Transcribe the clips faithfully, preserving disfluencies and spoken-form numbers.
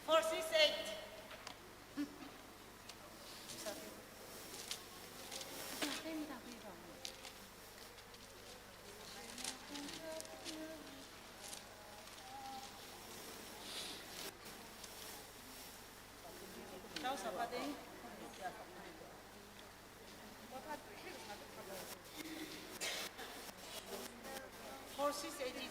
Four six eight. Four six eighteen.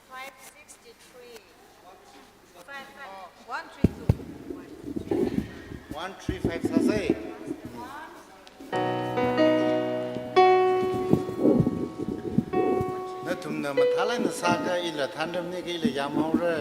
Five sixty-three. Five, five. One three two. One three five sāsei. Nathumna mathālāk eina sāakha ila thanramni kha ila yāmhaora.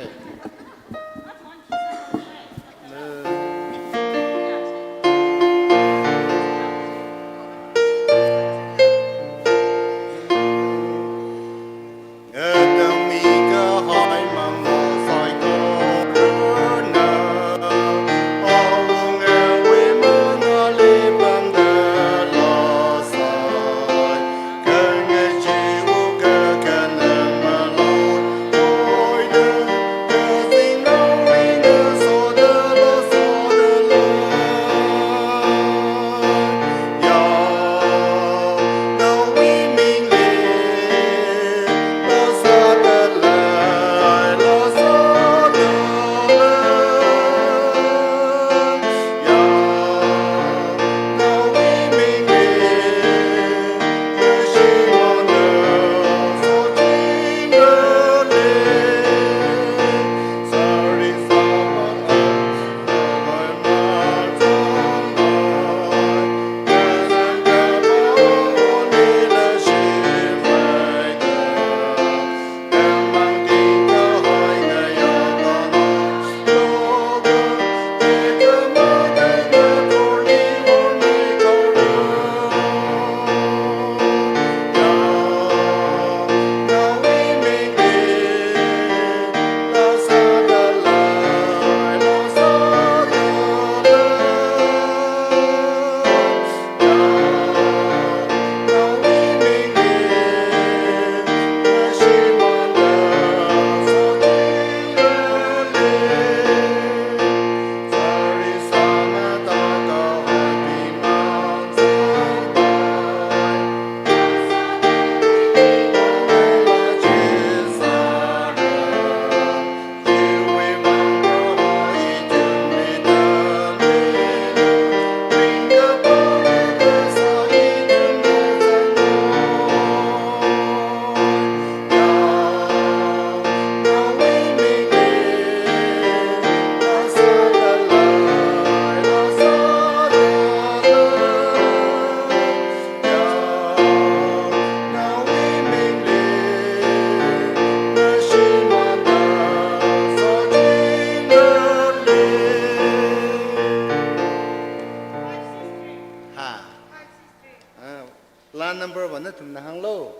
Laa number one nathumna hānglu.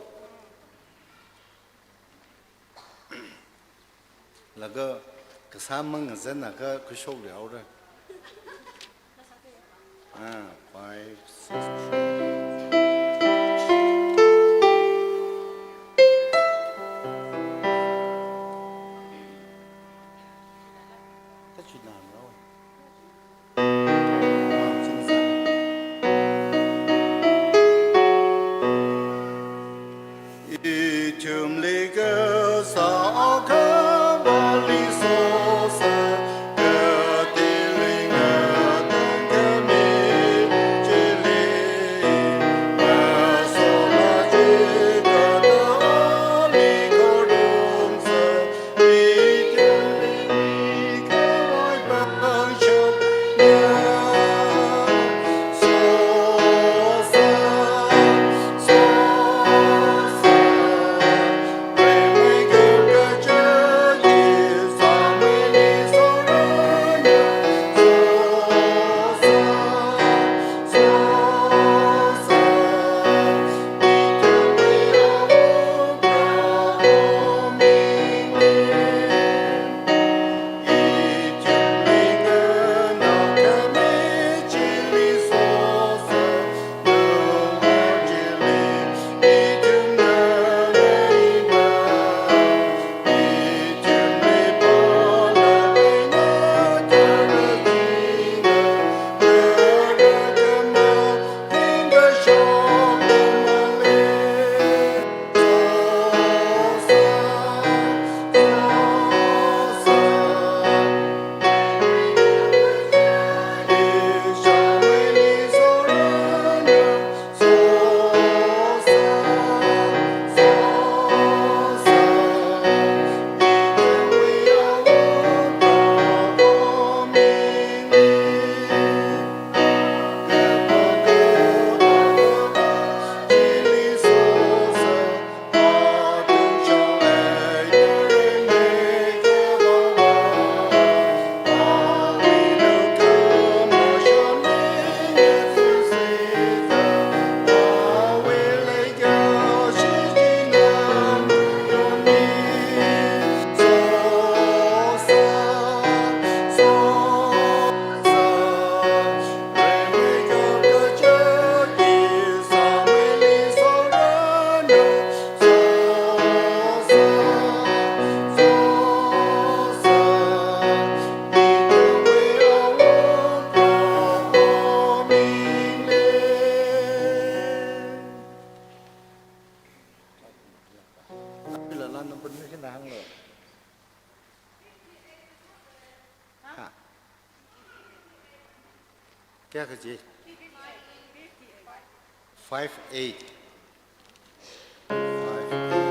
Laga kasā mang ngazanlaga khuishokluihaora. Ah, five, six. Tachina no. Laa number ni hina hānglu. Ha. Kayākha chi? Five eight. Five eight.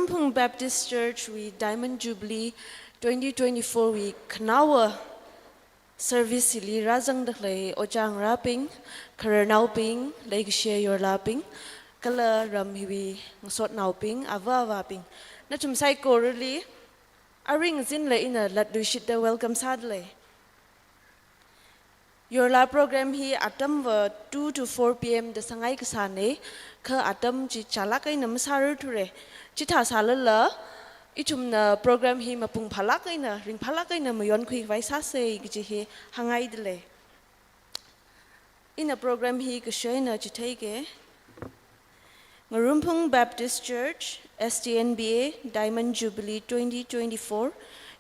Phung Baptist Church wui Diamond Jubilee twenty twenty-four wui khanaowa service hili rāzangda khalei ojā ngarābing, khararnaobing, leikashi yorlābing, kala ram hiwui ngasotnaobing, ava avābing, nathum saikorali aring zinla ina latluishitda welcome sādalei. Yorlā program hi atamva two to four P M da sāngai kasāna, kha atam chi chālāk eina masārarthura. Chithā sālala, ithumna program hi mapung phālāk eina, ringphālāk eina mayonkhui khavai sāsa kaji hi hāngngaidalei. Ina program hi kashoina chitheike. Ngarumphung Baptist Church, S T N B A, Diamond Jubilee twenty twenty-four,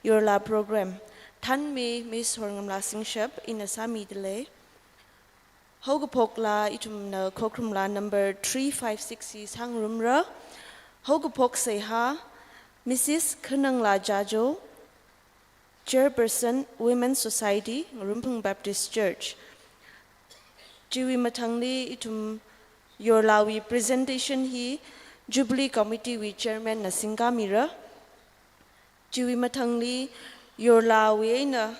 Yorlā Program, Thanmi Miss Horngamla Singshap ina sāmidalei. Haokaphok laa ithumna khokharum laa number three five six hi sāngarumra. Haokaphok seihā, Missus Khananglaa Jajo, Chairperson, Women Society, Ngarumphung Baptist Church. Chiwui mathangli ithum Yorlāwui presentation hi Jubilee Committee wui Chairman na singkāmira. Chiwui mathangli Yorlāwui eina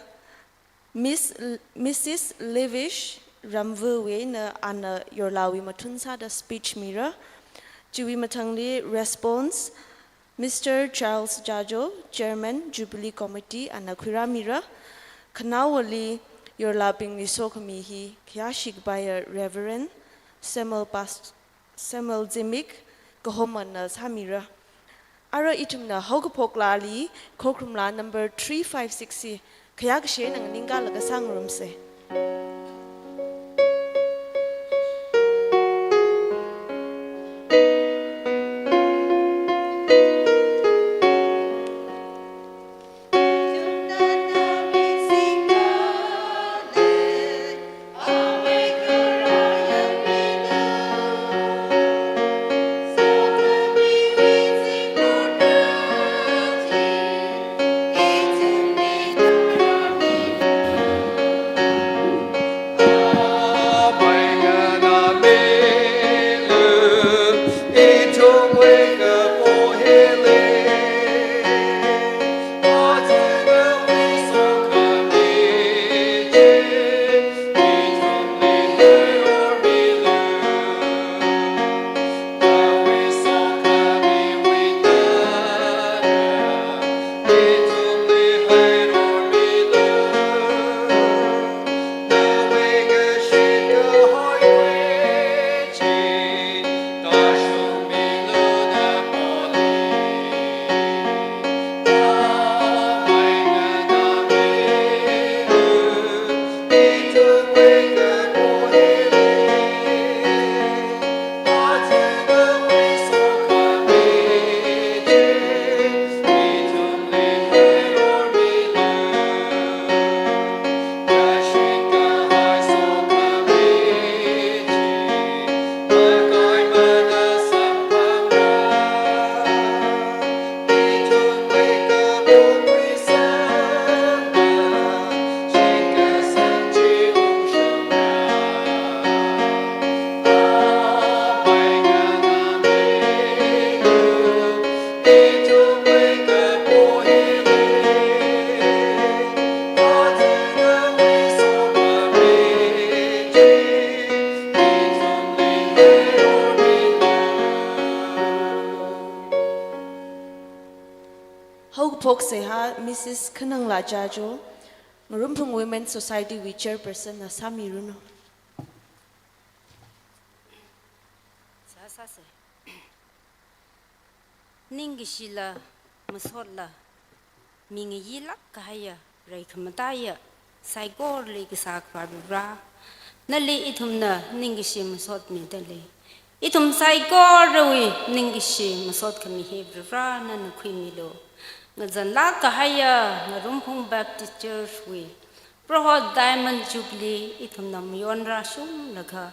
Miss L-, Missus Levish Ramvawui eina ana Yorlāwui mathun sāda speech mira. Chiwui mathangli response, Mister Charles Jajo, Chairman, Jubilee Committee, ana khuirāmira. Khanaowali Yorlābingli sokhami hi khayāshi kapaiya Reverend Samuel Past-, Samuel Zimik Kahomana sāmira. Ara ithumna haokaphok laali khokharum laa number three five six hi khayākashi eina nganingkalaga sāngarumsa. Haokaphok seihā Missus Khananglaa Jajo, Ngarumphung Women Society wui Chairperson na sāmiranu. Sāsāsa. Ningkashila, masotla, mingayilāk kahaiya, reikhamataiya, saikorali kasā Akhava Vare, nali ithumna ningkashi masot midalei. Ithum saikorawui ningkashi masot khami hi Vare nana khuimilu. Ngazanlāk kahaiya Ngarumphung Baptist Church wui Proho Diamond Jubilee ithumna mayonrāshunglaga,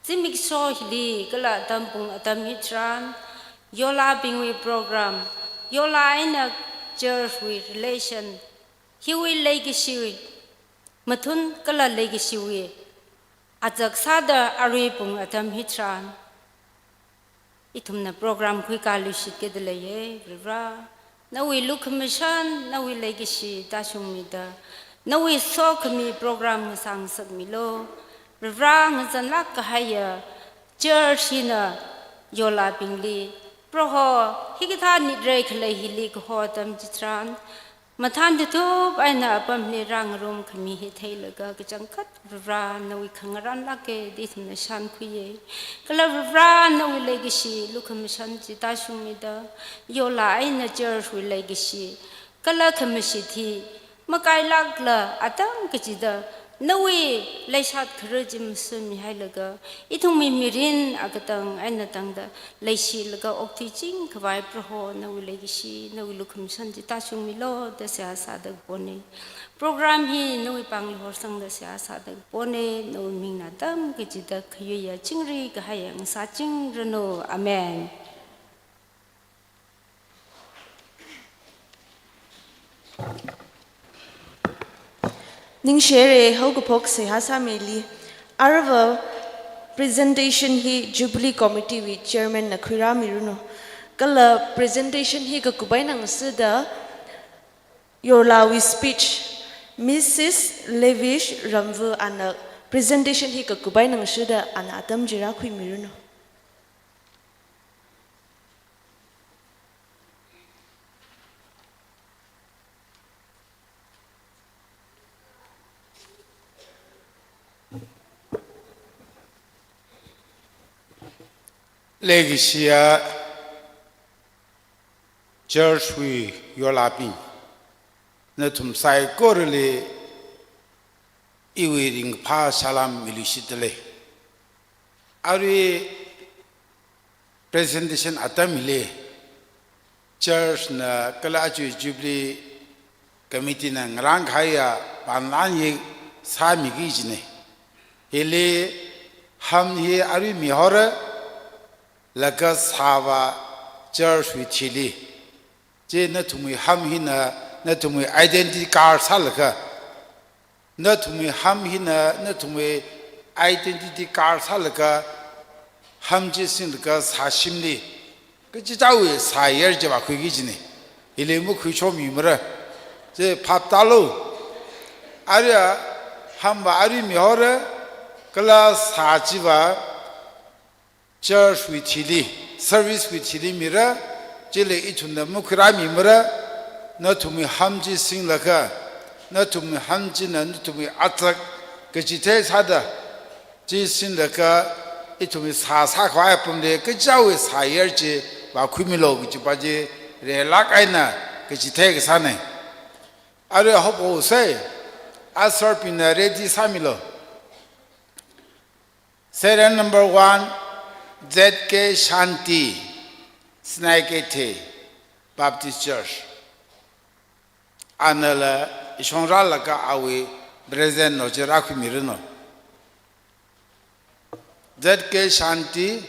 zimiksho hili kala atam pung atam hitharan, Yorlābingwui program, Yorlā eina church wui relation, hiwui leikashiwui mathun kala leikashiwui azak sāda arui pung atam hitharan, Ithumna program khuikāluishit kida leiya, Varivara. Nawui lukhamashan, nawui leikashi tāshungmida, nawui sokhami program ngasāngasakmilu. Varivara, ngazanlāk kahaiya church hina yolabingli, Proho, hikathā nitrei khalei hili kaho atam chitharan, mathān tathup eina apamli rāngarum khami hi theilaga kachangkhat Varivara nawui khangarān lāka da ithumna shānkhuiya. Kala Varivara nawui leikashi lukhamashan chi tāshungmida, yola eina church wui leikashi kala khamashit hi makailākla atam kachida nawui leishat kharā chi mashunmihailaga, ithumwui mirin akatang eina tangda leishilaga okthuiching khavai Proho nawui leikashi, nawui lukhamashan chi tāshungmilu da seihā sāda kapona. Program hi nawui pāngli horsangda seihā sāda kapona, nawui mingna atam kachida khayuiya chingri kahaiya ngasāchingranu. Amen. Ningshihaira, haokaphok seihā sāmili. Aruiva presentation hi Jubilee Committee wui Chairman na khuirāmiranu. Kala presentation hi kakup eina ngasoda yorlawui speech, Missus Levish Ramvu ana presentation hi kakup eina ngasoda ana atam chi rākhuimiranu. Leikashiya church wui yolabing, nathum saikorali iwui ringphā salam miluishitdalei. Arui presentation atam hili church na kala aja Jubilee Committee na ngarān kahaiya panlan hi sāmiki kajina. Hili hymn hi arui mihaora, laga sāva church wui thili. Chi nathumwui hymn hina nathumwui identity card sālaga, nathumwui hymn hina nathumwui identity card sālaga, hymn chi singlaga sāshimli kachichāwui sāyar chi vākhuiki kajina. Hili makhuichomimara. Chi phaptālu. Arui hymn va arui mihaora, kala sā chiva church wui thili, service wui thili mira, chili ithumna makhuirāmimara, nathumwui hymn chi singlaga, nathumwui hymn china nathumwui azak kachithei sāda, chi singlaga ithumwui sā sākhavai apamli kachichāwui sāyar chi vākhuimilu kajipa chi rilāk eina kachithei kasāna. Arui hop haosa, usherbingna ready sāmilu. Serial number one, Z K Shanti, Sinakeithei Baptist Church. Anala ishong rālaga awui present no chi rākhuimiranu. Z K Shanti,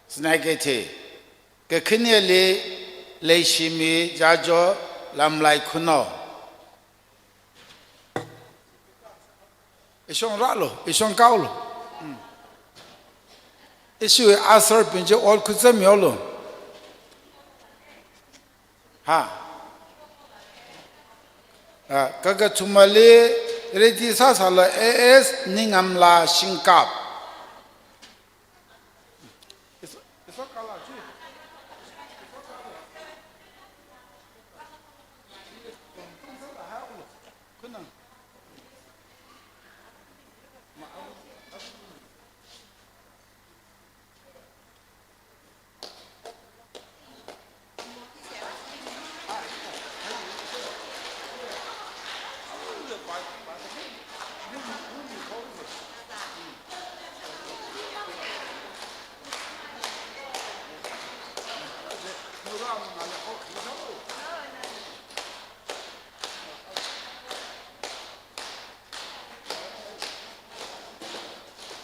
Sinakeithei. Kakhaneli Leishimi Jajo, Lamlai Khunou. Ishong rālu, ishong kaolu. Hmm. Ishi usherbing chi ot khutsam yolu. Ha. Ah, kakathumali ready sāsālu, A S Ningamla Shingkap.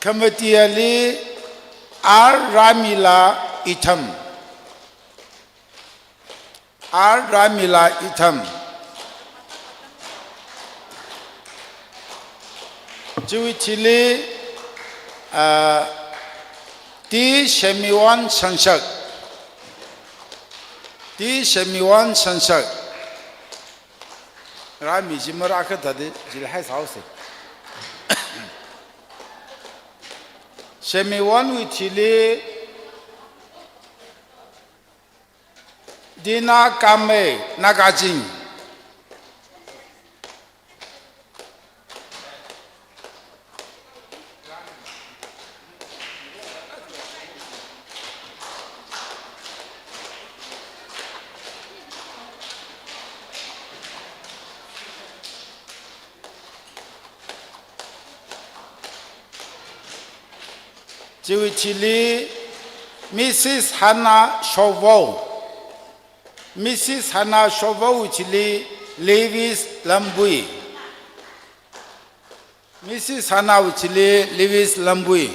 Khamatiyali R Ramila Itham. R Ramila Itham. Chiwui thili, ah, T Shemiwon Shanshak. T Shemiwon Shanshak. Rāmi chi marākha thāda, chili haisāhaosa. Shemiwonwui thili Dina Kamei, Nagaching. Chiwui thili Missus Hannah Shokvao. Missus Hannah Shokvaowui thili Lewis Lambui. Missus Hannahwui thili Lewis Lambui.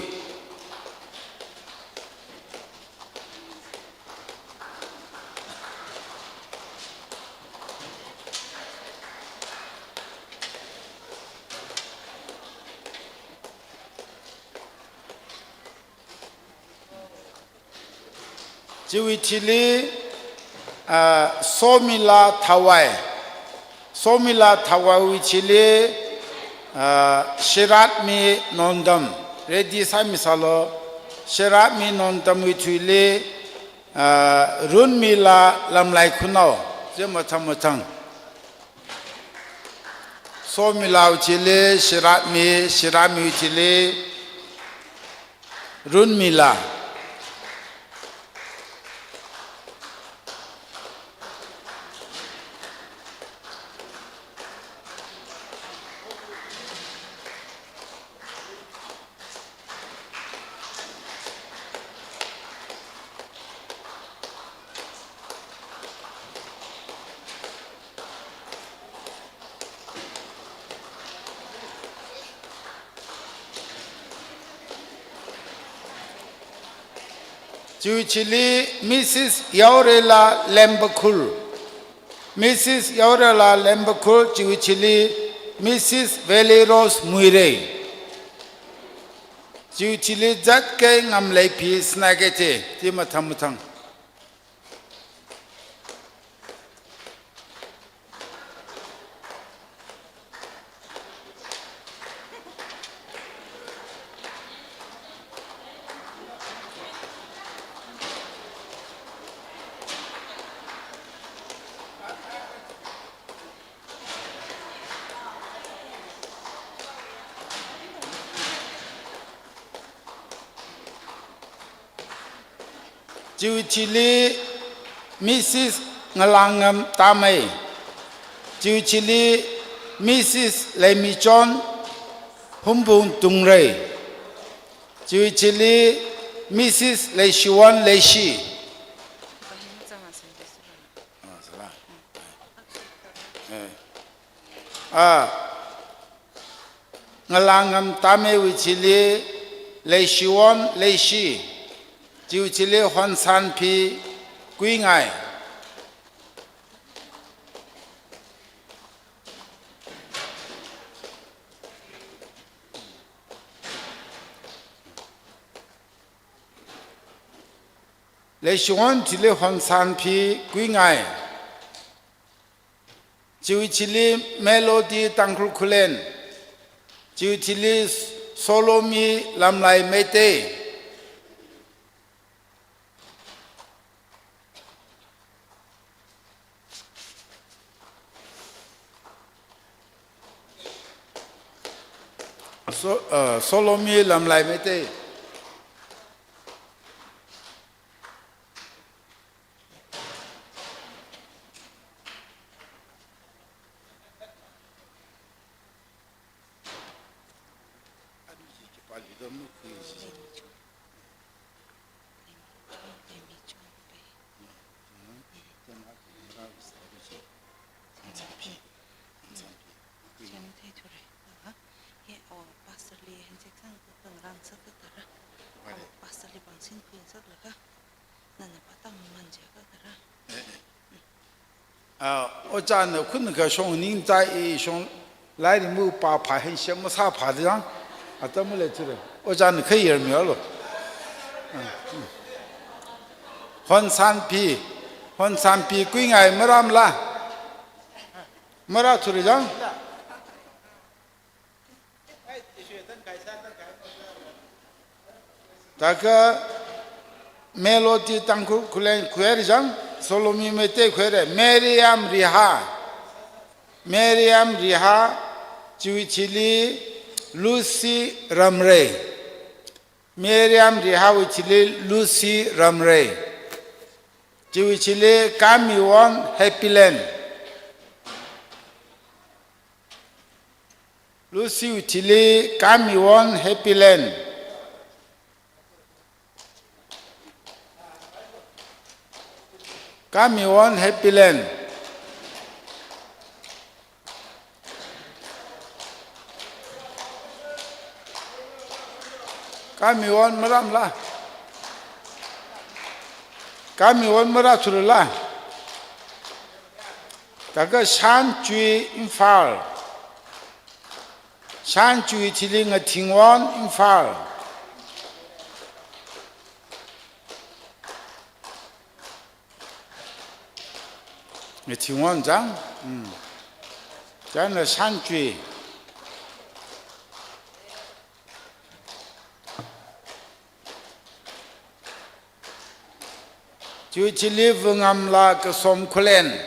Chiwui thili, ah, Somila Thawai. Somila Thawaiwui thili, ah, Shiratmi Nongdam. Ready sāmisālu. Shiratmi Nongdamwui thili, ah, Runmila Lamlai Khunao. Chi mathang mathang. Somilawui thili Shiratmi, Shiratmiwui thili Runmila. Chiwui thili Missus Yaorela Lembakhul. Missus Yaorela Lembakhul, chiwui thili Missus Valley Rose Muirei. Chiwui thili Z K Ngamleiphi Sinakeithei, chi mathang mathang. Chiwui thili Missus Ngalangam Tamei. Chiwui thili Missus Leimichon Humbung Tungrei. Chiwui thili Missus Leishiwon Leishi. Ah, Ngalangam Tameiwui thili Leishiwon Leishi, chiwui thili Honsanphi Kuingai. Leishiwon thili Honsanphi Kuingai. Chiwui thili Melody Tangkhul Khullen. Chiwui thili Solomi Lamlai Meitei. So, uh, Solomi Lamlai Meitei. Pastor li handshake sāngarāngasak tara. Pastor li pāngsin khuisaklaga. Nana pātā maman jiakha tara. Ah, ojāna khun kashong ning tai i shong lairi mu pa pha hen shem masā pha dang. Atam le tire. Ojāna kayar mi alo. Honsanpi, Honsanpi kuingai maramla. Mara thurijang. Taka Melody Tangkhul Khullen khuirijang, Solomi Meitei khuire, Miriam Riha, Miriam Riha, chiwui thili Lucy Ramrei, Miriam Rihawui thili Lucy Ramrei, chiwui thili Kamiwon Happyland. Lucy wui thili Kamiwon Happyland. Kamiwon Happyland. Kamiwon maramla. Kamiwon mara thurla. Taka Shanchui Imphal. Shanchui thili Ngathingwon Imphal. Ngathingwon jang. Hmm. China Shanchui. Chiwui thili Vungamla Kasom Khullen.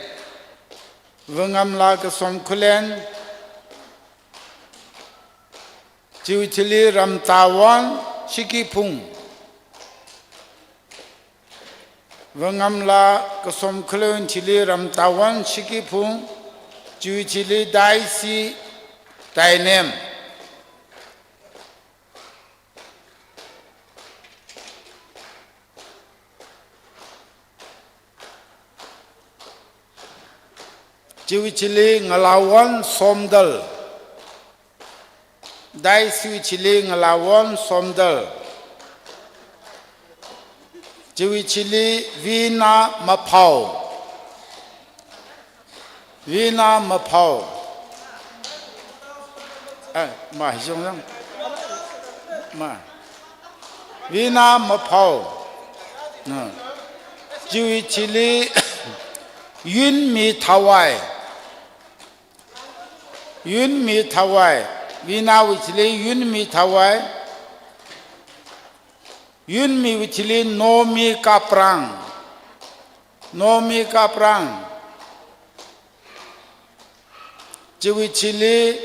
Vungamla Kasom Khullen. Chiwui thili Ramtawon Shikiphung. Vungamla Kasom Khullen thili Ramtawon Shikiphung. Chiwui thili Daisy Tainem. Chiwui thili Ngalawon Somdal. Daisy wui thili Ngalawon Somdal. Chiwui thili Vina Maphao. Vina Maphao. Eh, ma, hijong yang. Ma. Vina Maphao. Na. Chiwui thili Yunmi Thawai. Yunmi Thawai. Vina wui thili Yunmi Thawai. Yunmi wui thili Nomi Kaprang. Nomi Kaprang. Chiwui thili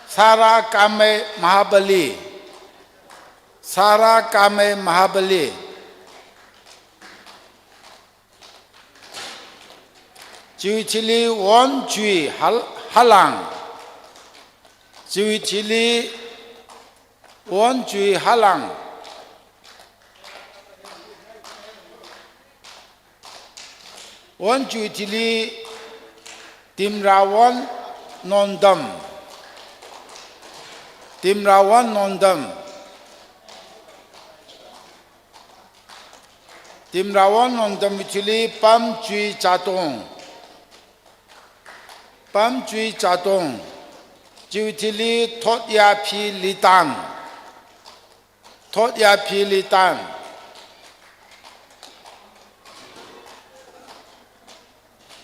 Sara Kamei Mahabali. Sara Kamei Mahabali. Chiwui thili Wonchui Hal-, Halang. Chiwui thili Wonchui Halang. Wonchui thili Timrawon Nongdam. Timrawon Nongdam. Timrawon Nongdam wui thili Pamchui Chatong. Pamchui Chatong. Chiwui thili Thotyaphi Litan. Thotyaphi Litan.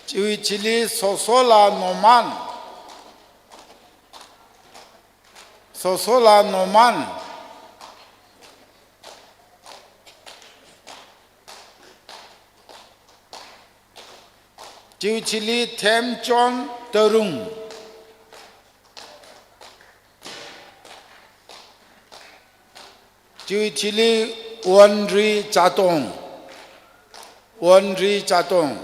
Chiwui thili Sosola Norman. Sosola Norman. Chiwui thili Themchon Tarung. Chiwui thili Wonri Chatong. Wonri Chatong.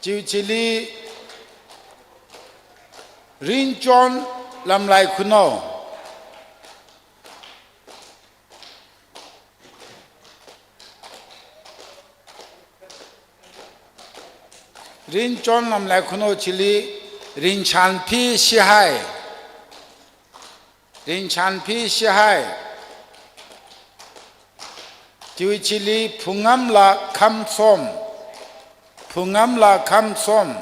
Chiwui thili Ringchon Lamlai Khunou. Ringchon Lamlai Khunou thili Ringchanphi Shihai. Ringchanphi Shihai. Chiwui thili Phungamla Khamsom. Phungamla Khamsom.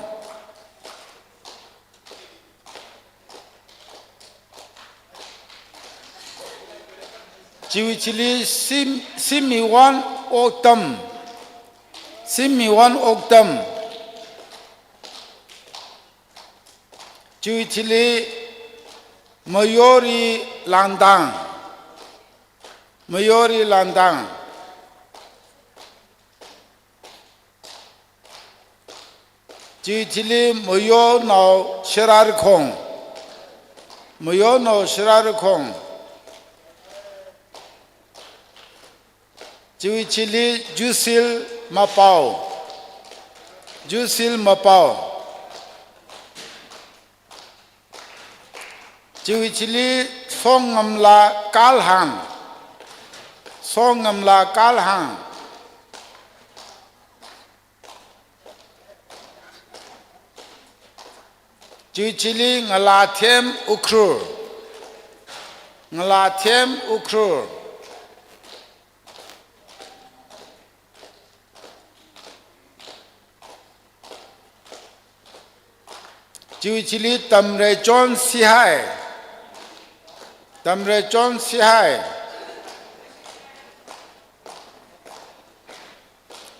Chiwui chili Sim-, Simiwon Oktam. Simiwon Oktam. Chiwui chili Mayori Langdang. Mayori Langdang. Chiwui chili Mayonao Shararkhong. Mayonao Shararkhong. Chiwui chili Jusil Mapao. Jusil Mapao. Chiwui chili Songamla Kalhang. Songamla Kalhang. Chiwui chili Ngalathem Ukhrul. Ngalathem Ukhrul. Chiwui chili Tamrechon Sihai. Tamrechon Sihai.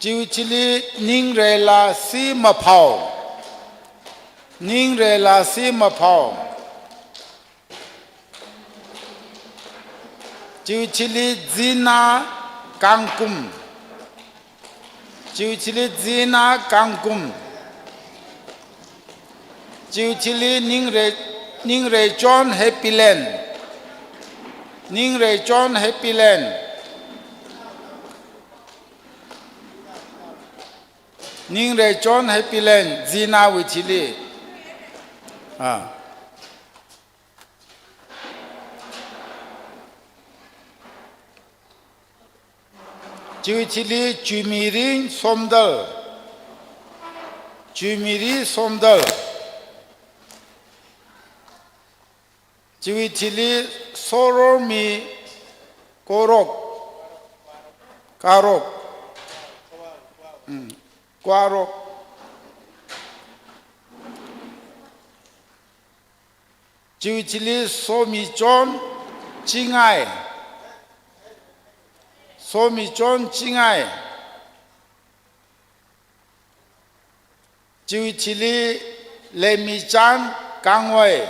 Chiwui chili Ningreilasi Maphao. Ningreilasi Maphao. Chiwui chili Zina Kangkum. Chiwui chili Zina Kangkum. Chiwui chili Ningre-, Ningreichon Happyland. Ningreichon Happyland. Ningreichon Happyland, Zinawui chili. Ah. Chiwui chili Chuimirin Somdal. Chuimirin Somdal. Chiwui chili Sorormi Korok. Karok. Mm. Kwarok. Chiwui chili Somichon Chingai. Somichon Chingai. Chiwui chili Leimichan Kangwai.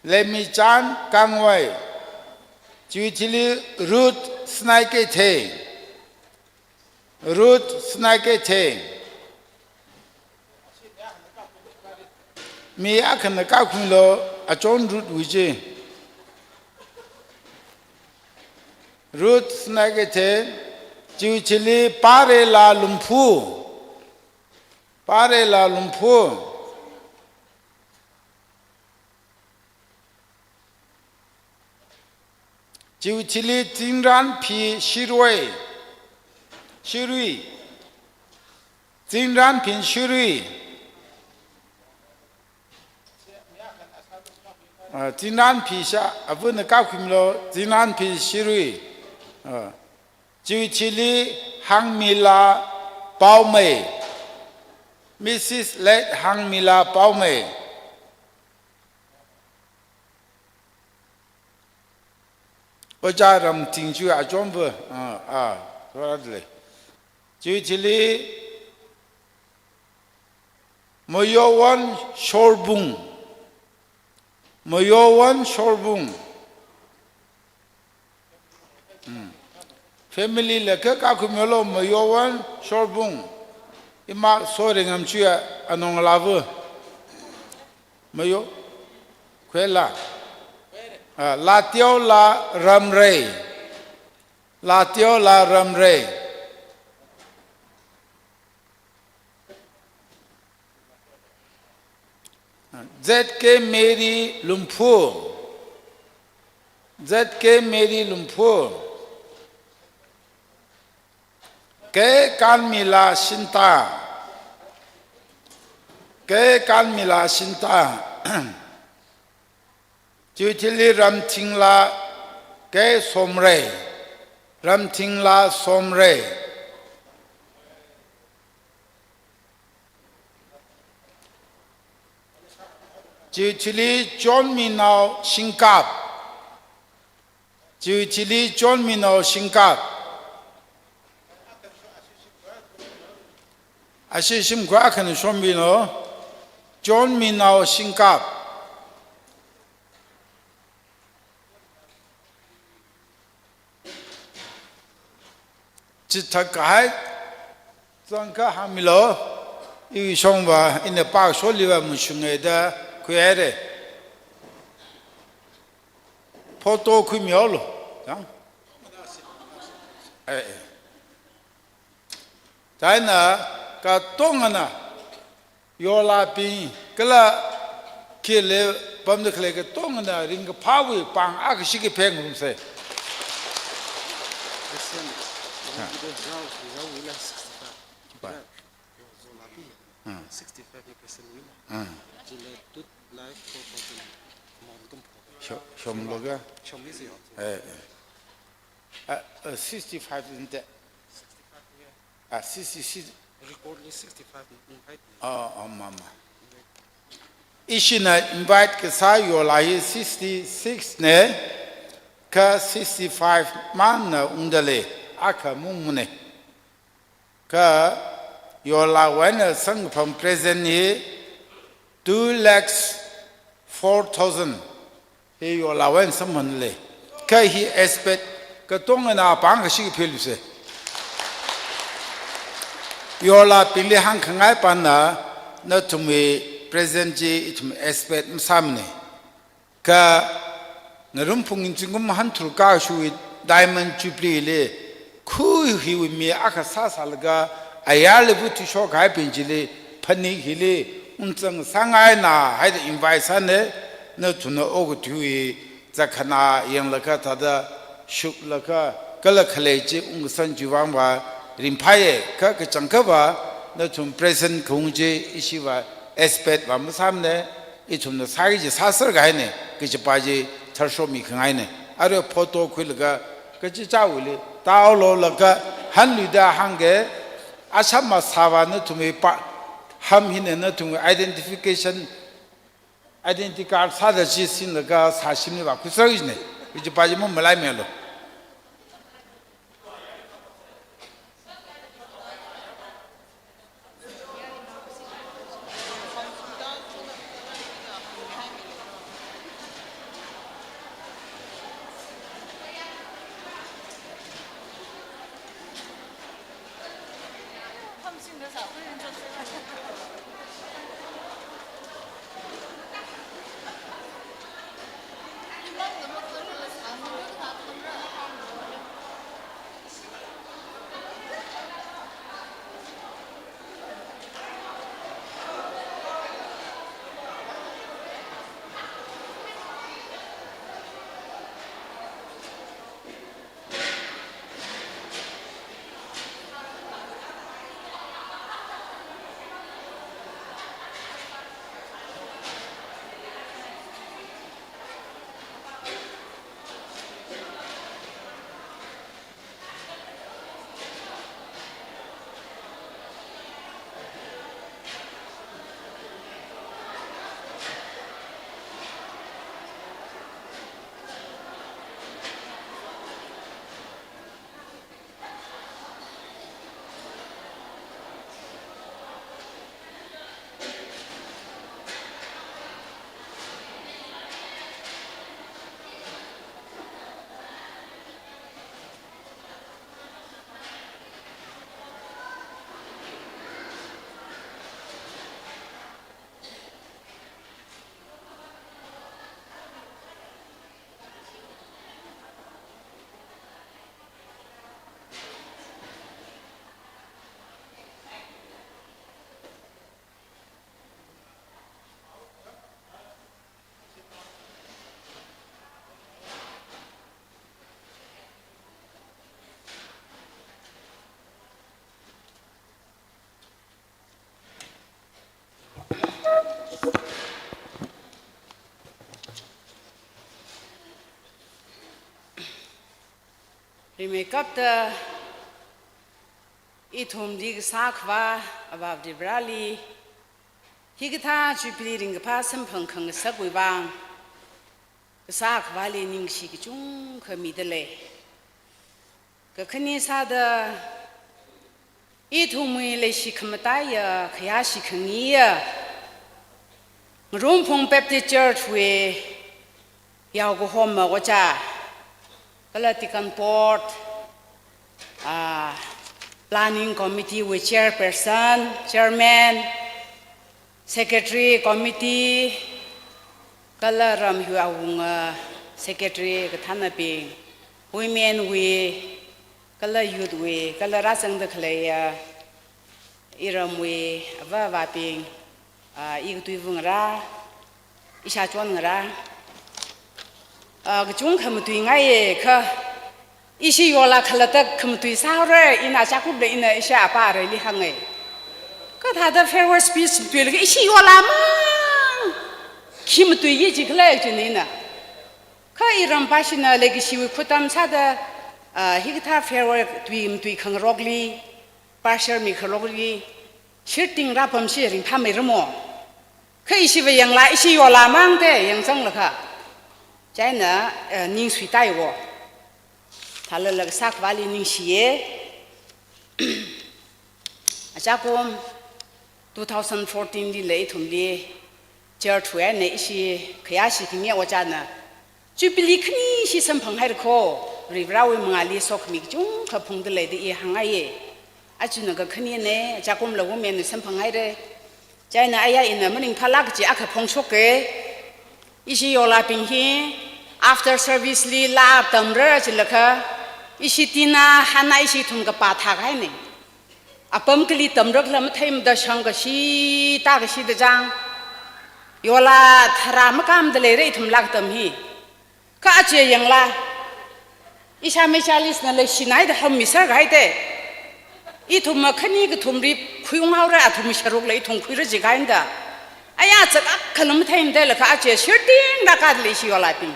Leimichan Kangwai. Chiwui chili Ruth Snaikethei. Ruth Snaikethei. Mi akhana kakhuilo, achon Ruth wui chi. Ruth Snaikethei, chiwui chili Parela Lumphu. Parela Lumphu. Chiwui chili Zingranphi Shirui. Shirui. Zingranphi Shirui. Ah, Zingranphi sha, avana kakhuilo, Zingranphi Shirui. Ah. Chiwui chili Hangmila Paomei. Missus Late Hangmila Paomei. Ojā Ramthing chu achonva, ah, ah, rādle. Chiwui chili Mayowon Shorbung. Mayowon Shorbung. Hmm. Family la kha kakhuilo Mayowon Shorbung. Ima Soringam chuya anong lavu. Mayo. Khuela. Ah, Latiola Ramrei. Latiola Ramrei. Z K Mary Lumphu. Z K Mary Lumphu. K Kanmila Shinta. K Kanmila Shinta. Chiwui chili Ramthingla K Somrei. Ramthingla Somrei. Chiwui thili John Minao Shingkap. Chiwui thili John Minao Shingkap. Ashi shimkhur akhana shombi no. John Minao Shingkap. Chithākahai zangkha hāngmilu, iwui shongva, ina pāsholiva mashunga da khuihaira. Photo khuimilu. Yang? Eh, eh. Chieina katongana, yorlābing kala khili pamda khalei katongana ringkaphāwui pāng akhashi kaphengrumsa. Christian, Ha. Sixty-five. Hmm. Sixty-five percent. Hmm. Chila tut life four thousand. Shom-, shomlo ka? Shom is your. Eh, eh. Uh, uh, sixty-five isn't it? Ah, sixty-six. Record li sixty-five invite. Oh, oh, mama. Ishina invite kasā yorlā hi sixty-six na, kha sixty-five māngna ungda lei, akha mungmana. Kha yorlāwui eina samkaphang present hi two lakhs four thousand. Hi yorlāwui eina samphangda lei. Kha hi expect katongana pāng akhashi kaphelusa. Yorlābingli hāngkhangai pana, nathumwui present chi ithum expect masāmana. Kha ngarum phungin zingkum hāntharuk kashuiwui Diamond Jubilee li, khu hiwui mi akha sāsālaga, ayarli vuthuishok kahaibing chili, phanit hili ungzang sāngaina haida invite sāna, nathumna okathuiwui zatkhanā yanglaga thāda shuklaga, kala khalei chi ungkasang chiwui vangva ringphāya, kha kachangkhava nathum present khaung chi ishiva expect va masāmana, ithumna sāki kaji sāser kahaina, kajipa chi tharshomi khangaina. Arui photo khuilaga, kachichāwuili taololaga, hanluida hāngga, asham masāva nathumwui pa, ham hina nathumwui identification, identity card sāda chi sinlaga sāshimli va khuiser kajina, kajipa chi mamalaimeilu. Rimeikapta ithumli kasā Akhava Avāva̱ Vareli Hikathā Jubilee ringkaphā samphang khangasakwui vang, Kasā Akhavali ningshi kachungkha midalei. Kakhane sāda, ithumwui leishi khamataiya, khayāshi khangayiya, Ngarumphung Baptist Church wui yaokahoma ojā, kala Deacon Board, ah, Planning Committee wui Chairperson, Chairman, Secretary Committee, kala ram hiwui awunga Secretary kathānabing, Women wui, kala Youth wui, kala rāzangda khaleiya iramwui ava avābing, ah, i katuiva ngarā, ishāchon ngarā, ah, kachungkha matuingaiya kha, ishi yola khalatta khamatui sāhaora, ina chakupda ina ishi apa areili hānga. Kathāda farewell speech matuilaga ishi yola mang khi matuiya jikhala jina ina. Kha iram pāshina leikashiwui khutam sāda, ah, hikathā farewell tui matui khangarokli, partial mikhangarokli, shirting rāpamshi ringphāmeiramo. Kha ishiva yangla, ishi yola mangda yangzanglakha, chieina, eh, ningsui taiwo. Thālala Kasā Akhavali ningshiya. Achakum two thousand fourteen lila ithumli church wui eina ishi khayāshi khangayi ojāna Jubilee khanishi samphanghaira kho, Varivarawui mangāli sokhami kachungkha phungdaleida i hāngngaiya. Ajana kakhanena, achakumla Women wui samphanghaira. Chieina aya ina maningphālāk kaji akha phongshoka. Ishi yolabing hi after service li laa tamra jilakha, ishi tina hana ishi ithum kapā thākahaina. Apam kali tamra khala matheimada shang kashi, tā kashida chang, yola tharā makamda leira ithum laa katam hi. Kha aja yangla, ishāmei Charles na leishinaida hammiser kahaida, ithum makhani kathum rip khuiunghaora, athumwui sharukla ithum khuira jikahaina da. Aya chak akhala matheimada leilakha aja shirting rākada leishi yolabing.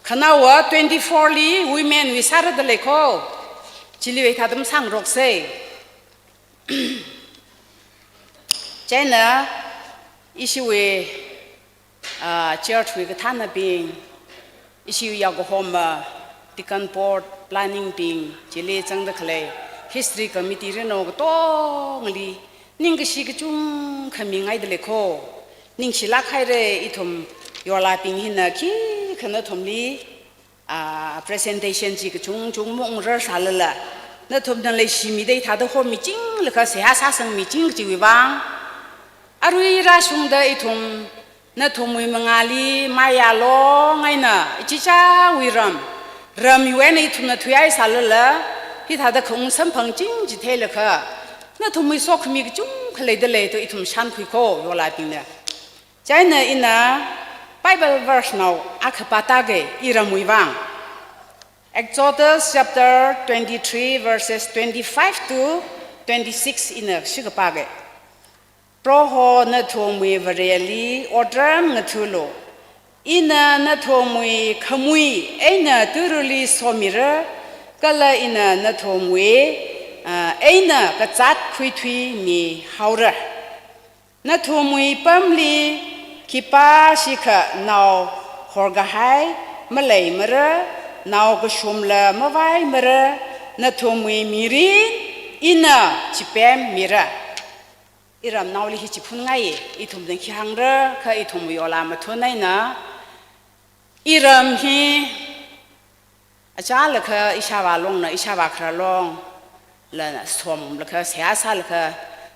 Khanaowa twenty-four li Women wui sāra dalei kho. Chili hithāda masangroksa. Chieina ishiwui, ah, church wui kathānabing, ishi yaokahoma, Deacon Board, Planning bing, chili zangda khalei History Committee rino katongli ningkashi kachungkha mingaidalei kho. Ningshilāk haira, ithum yolabing hina khikha nathumli, ah, presentation chi kachungchung maungrarsālala, nathumna leishimida hithāda homichinglaga seihā sāsangmiching kajiwui vang, arui rāshungda ithum nathumwui mangāli maiya long eina ichichāwui ram, ram hiwui eina ithumna thuihaisālala, hithāda khaung samphangching chi theilaga, nathumwui sokhami kachungkha leidalei da ithum shānkhui kho yolabingna. Chieina ina Bible verse nao akha pātāga iramwui vang. Exodus chapter twenty-three verses twenty-five to twenty-six ina shikha pāga. Proho nathumwui Vareli otram ngathālu. Ina nathumwui khamui eina turuli somira, kala ina nathumwui, ah, eina kazāt khuithuimihaora. Nathumwui pamli khipāshikha nao horkahai maleimara, nao kashumla mavaimara, nathumwui mirin ina chipemmira. Iramnaoli hi chiphunngai, ithumna khi hāngra, kha ithumwui yola mathun eina, iram hi achālakha ishāvā longna, ishāvā kharā longla somlaga, seihā sālaga,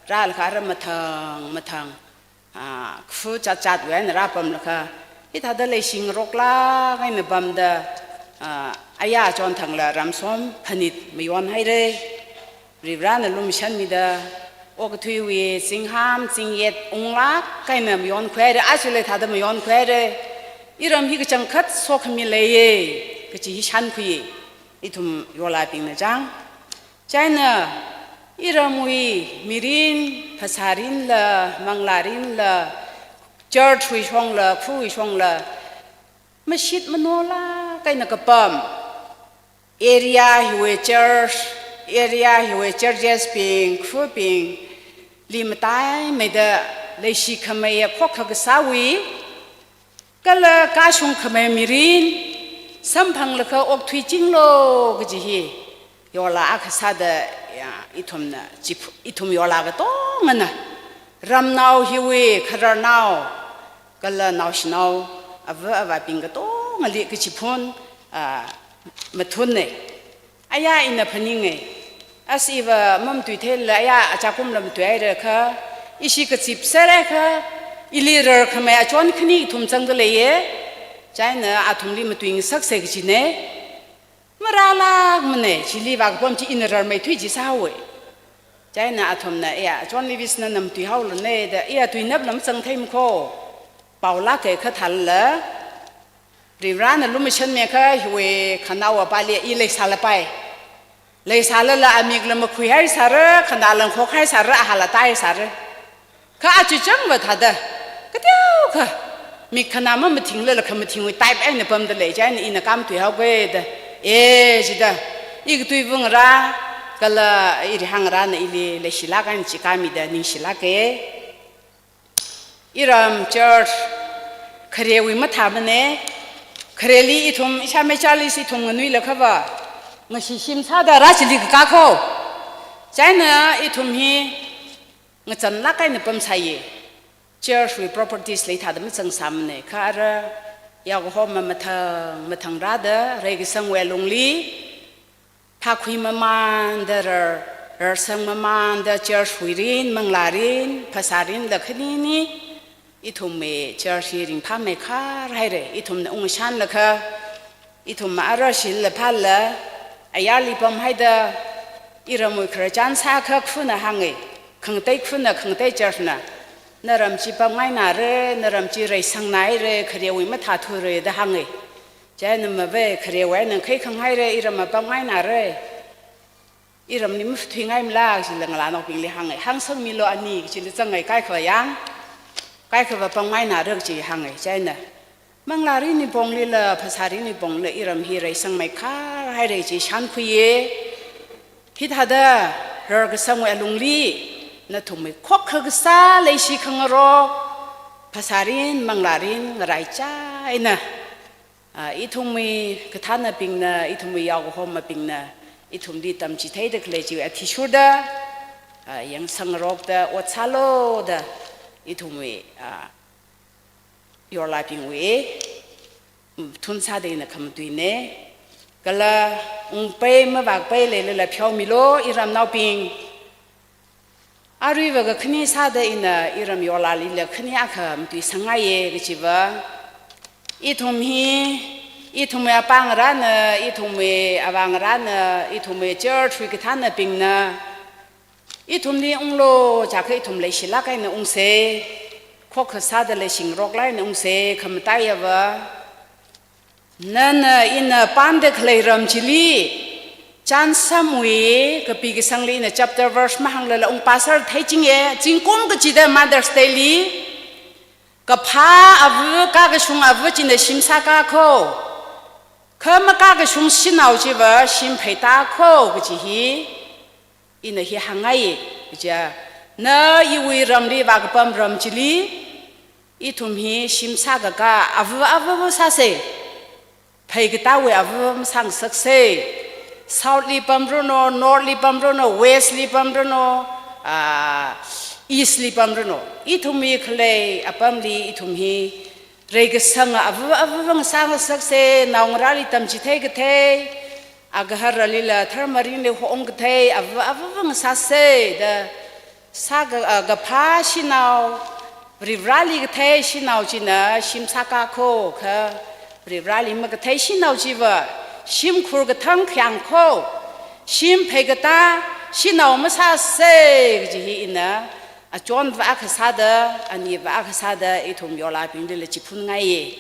rālaga aram mathang mathang, ah, khu chatchatwui eina rāpamlaga, hithāda leishingaroklāk eina pamda, ah, aya chonthangla ram som phanit mayonhaira. Varivarana lumashanmida, okathuiwui zingham zingyet unglāk eina mayonkhuihaira, aja leithāda mayonkhuihaira. Iram hi kachangkhat sokhami leiya kaji hi shānkhui, ithum yolabingna chang. Chieina iramwui mirin, phasārinla, manglārinla, church wui shongla, khawui shongla, mashit manolāk eina kapam, area hiwui church, area hiwui churches bing, khawbingli mataimeida leishikhamei ya khokkha kasāwui, kala kashungkhamei mirin, samphanglaga okthuichinglu kaji hi, yola akha sāda, ya, ithumna, chiph-, ithum yola katongana, ramnao hiwui khararnao, kala naoshinao, ava avābing katongali kachiphun, ah, mathunna. Aya ina phaninga. As iva mamatuitheila aya achakumla matuihaira kha, ishi kazipsera kha, ili rarkhamei achon khani ithum zangda leiya. Chieina athumli matuingasaksa kajina. Marālākmana, chili vākapam chi ina rarmeithui chi sāhaowa. Chieina athumna, iya, achon Levis nana matuihaolana da, iya tuinapla mazangthei makho. Paolāka kha thālala. Varivarana lumashanmi kha hiwui khanaowa pali i leisālapai. Leisālala amikla makhuihai sāra, khanāla ngakhokhai sāra, ahāla tāhai sāra. Kha aja changva thāda, kateokha, mik khanā mamathingla, la khamathingwui type eina pamda lei, chieina ina kam tuihaoga da, e, chida, i katuiva ngarā, kala i rihāngarāna ili leishilāk eina chi kamida ningshilāka. Iram church kharewui mathāmana, khareli ithum, ishāmei Charles ithum nganuilakhava, ngashishim sāda rā chili kakā kho. Chieina ithum hi ngazanlāk eina pamsāya. Church wui properties leithāda mazangsāmana, kha ara yaokahoma mathang, mathang rāda, reikasangwui lungli, phākhui mamānda rar, rarsang mamānda church wui rin, manglā rin, phasā rinla khanini, ithumwui church hi ringphāmeikharhaira, ithumna ungshanlaga, ithumna arashila phāla, ayarli pamhaida, iramwui khararchan sākha khuna hānga, khangatei khuna, khangatei church na, naram chi pamngaināra, naram chi reisangnaira, kharewui mathāthura da hānga. Chieina mavai kharewui eina ngakhei khanghaira, iramva pamngaināra. Iramli mathuingaimala, chila ngalānaobingli hānga. Hāngsangmilu ani, chila zangngai kaikhava yang. Kaikhava pamngaināra chi hānga. Chieina manglā rinwui ponglila, phasā rinwui ponglila, iram hi reisangmeikharhaira chi shānkhuiya. Hithāda rarkasangwui lungli, nathumwui khokkha kasā leishi khangarok, phasā rin, manglā rin, ngaraichā eina, ah, ithumwui kathānabingna, ithumwui yaokahomabingna, ithumli tamchitheida khalei chiwui athishurda, ah, yangsangngarokda ot sālu da, ithumwui, ah, yorlābingwui, mm, thun sāda ina khamatuina, kala ungpai mavākapai leilala pheomilu, iramnaobing. Aruiva kakhane sāda ina iram yorlālila khane akha matuisangngaiya kachiva, ithum hi, ithumwui apāngarāna, ithumwui avāngarāna, ithumwui church wui kathānabingna, ithumli unglu, chakha ithum leishilāk eina ungsa, khokkha sāda leishingaroklāk eina ungsa, khamataiya va, nana ina pamda khalei ram chili, chānsāmwui, kapi kasangli ina chapter verse mahānglala ung pastor theichinga, zingkum kachida Mother's Day li, kaphā ava, kakashung ava china shim sākā kho, kha makakashung shanao chiva shim pheitākho kaji hi, ina hi hāngngaiya, kaja, na iwui ramli vākapam ram chili, ithum hi shim sākakā ava ava sāsa, pheikatāwui ava masāngasaksa, south li pamranu, north li pamranu, west li pamranu, ah, east li pamranu. Ithumwui khalei apamli ithum hi reikasanga ava ava ngasāngasaksa, naongarāli tamchithei kathei, agaharalila tharmarinli hong kathei, ava ava ngasāsa da, sāka, ah, kaphā shanao, Varivarāli kathei shanao china shim sākā kho, kha Varivarāli makathei shanao chiva shimkhur kathang khayang kho, shim pheikatā shanao masāsa kaji hi ina achonva akha sāda, aniva akha sāda, ithum yorlābinglila chiphunngai.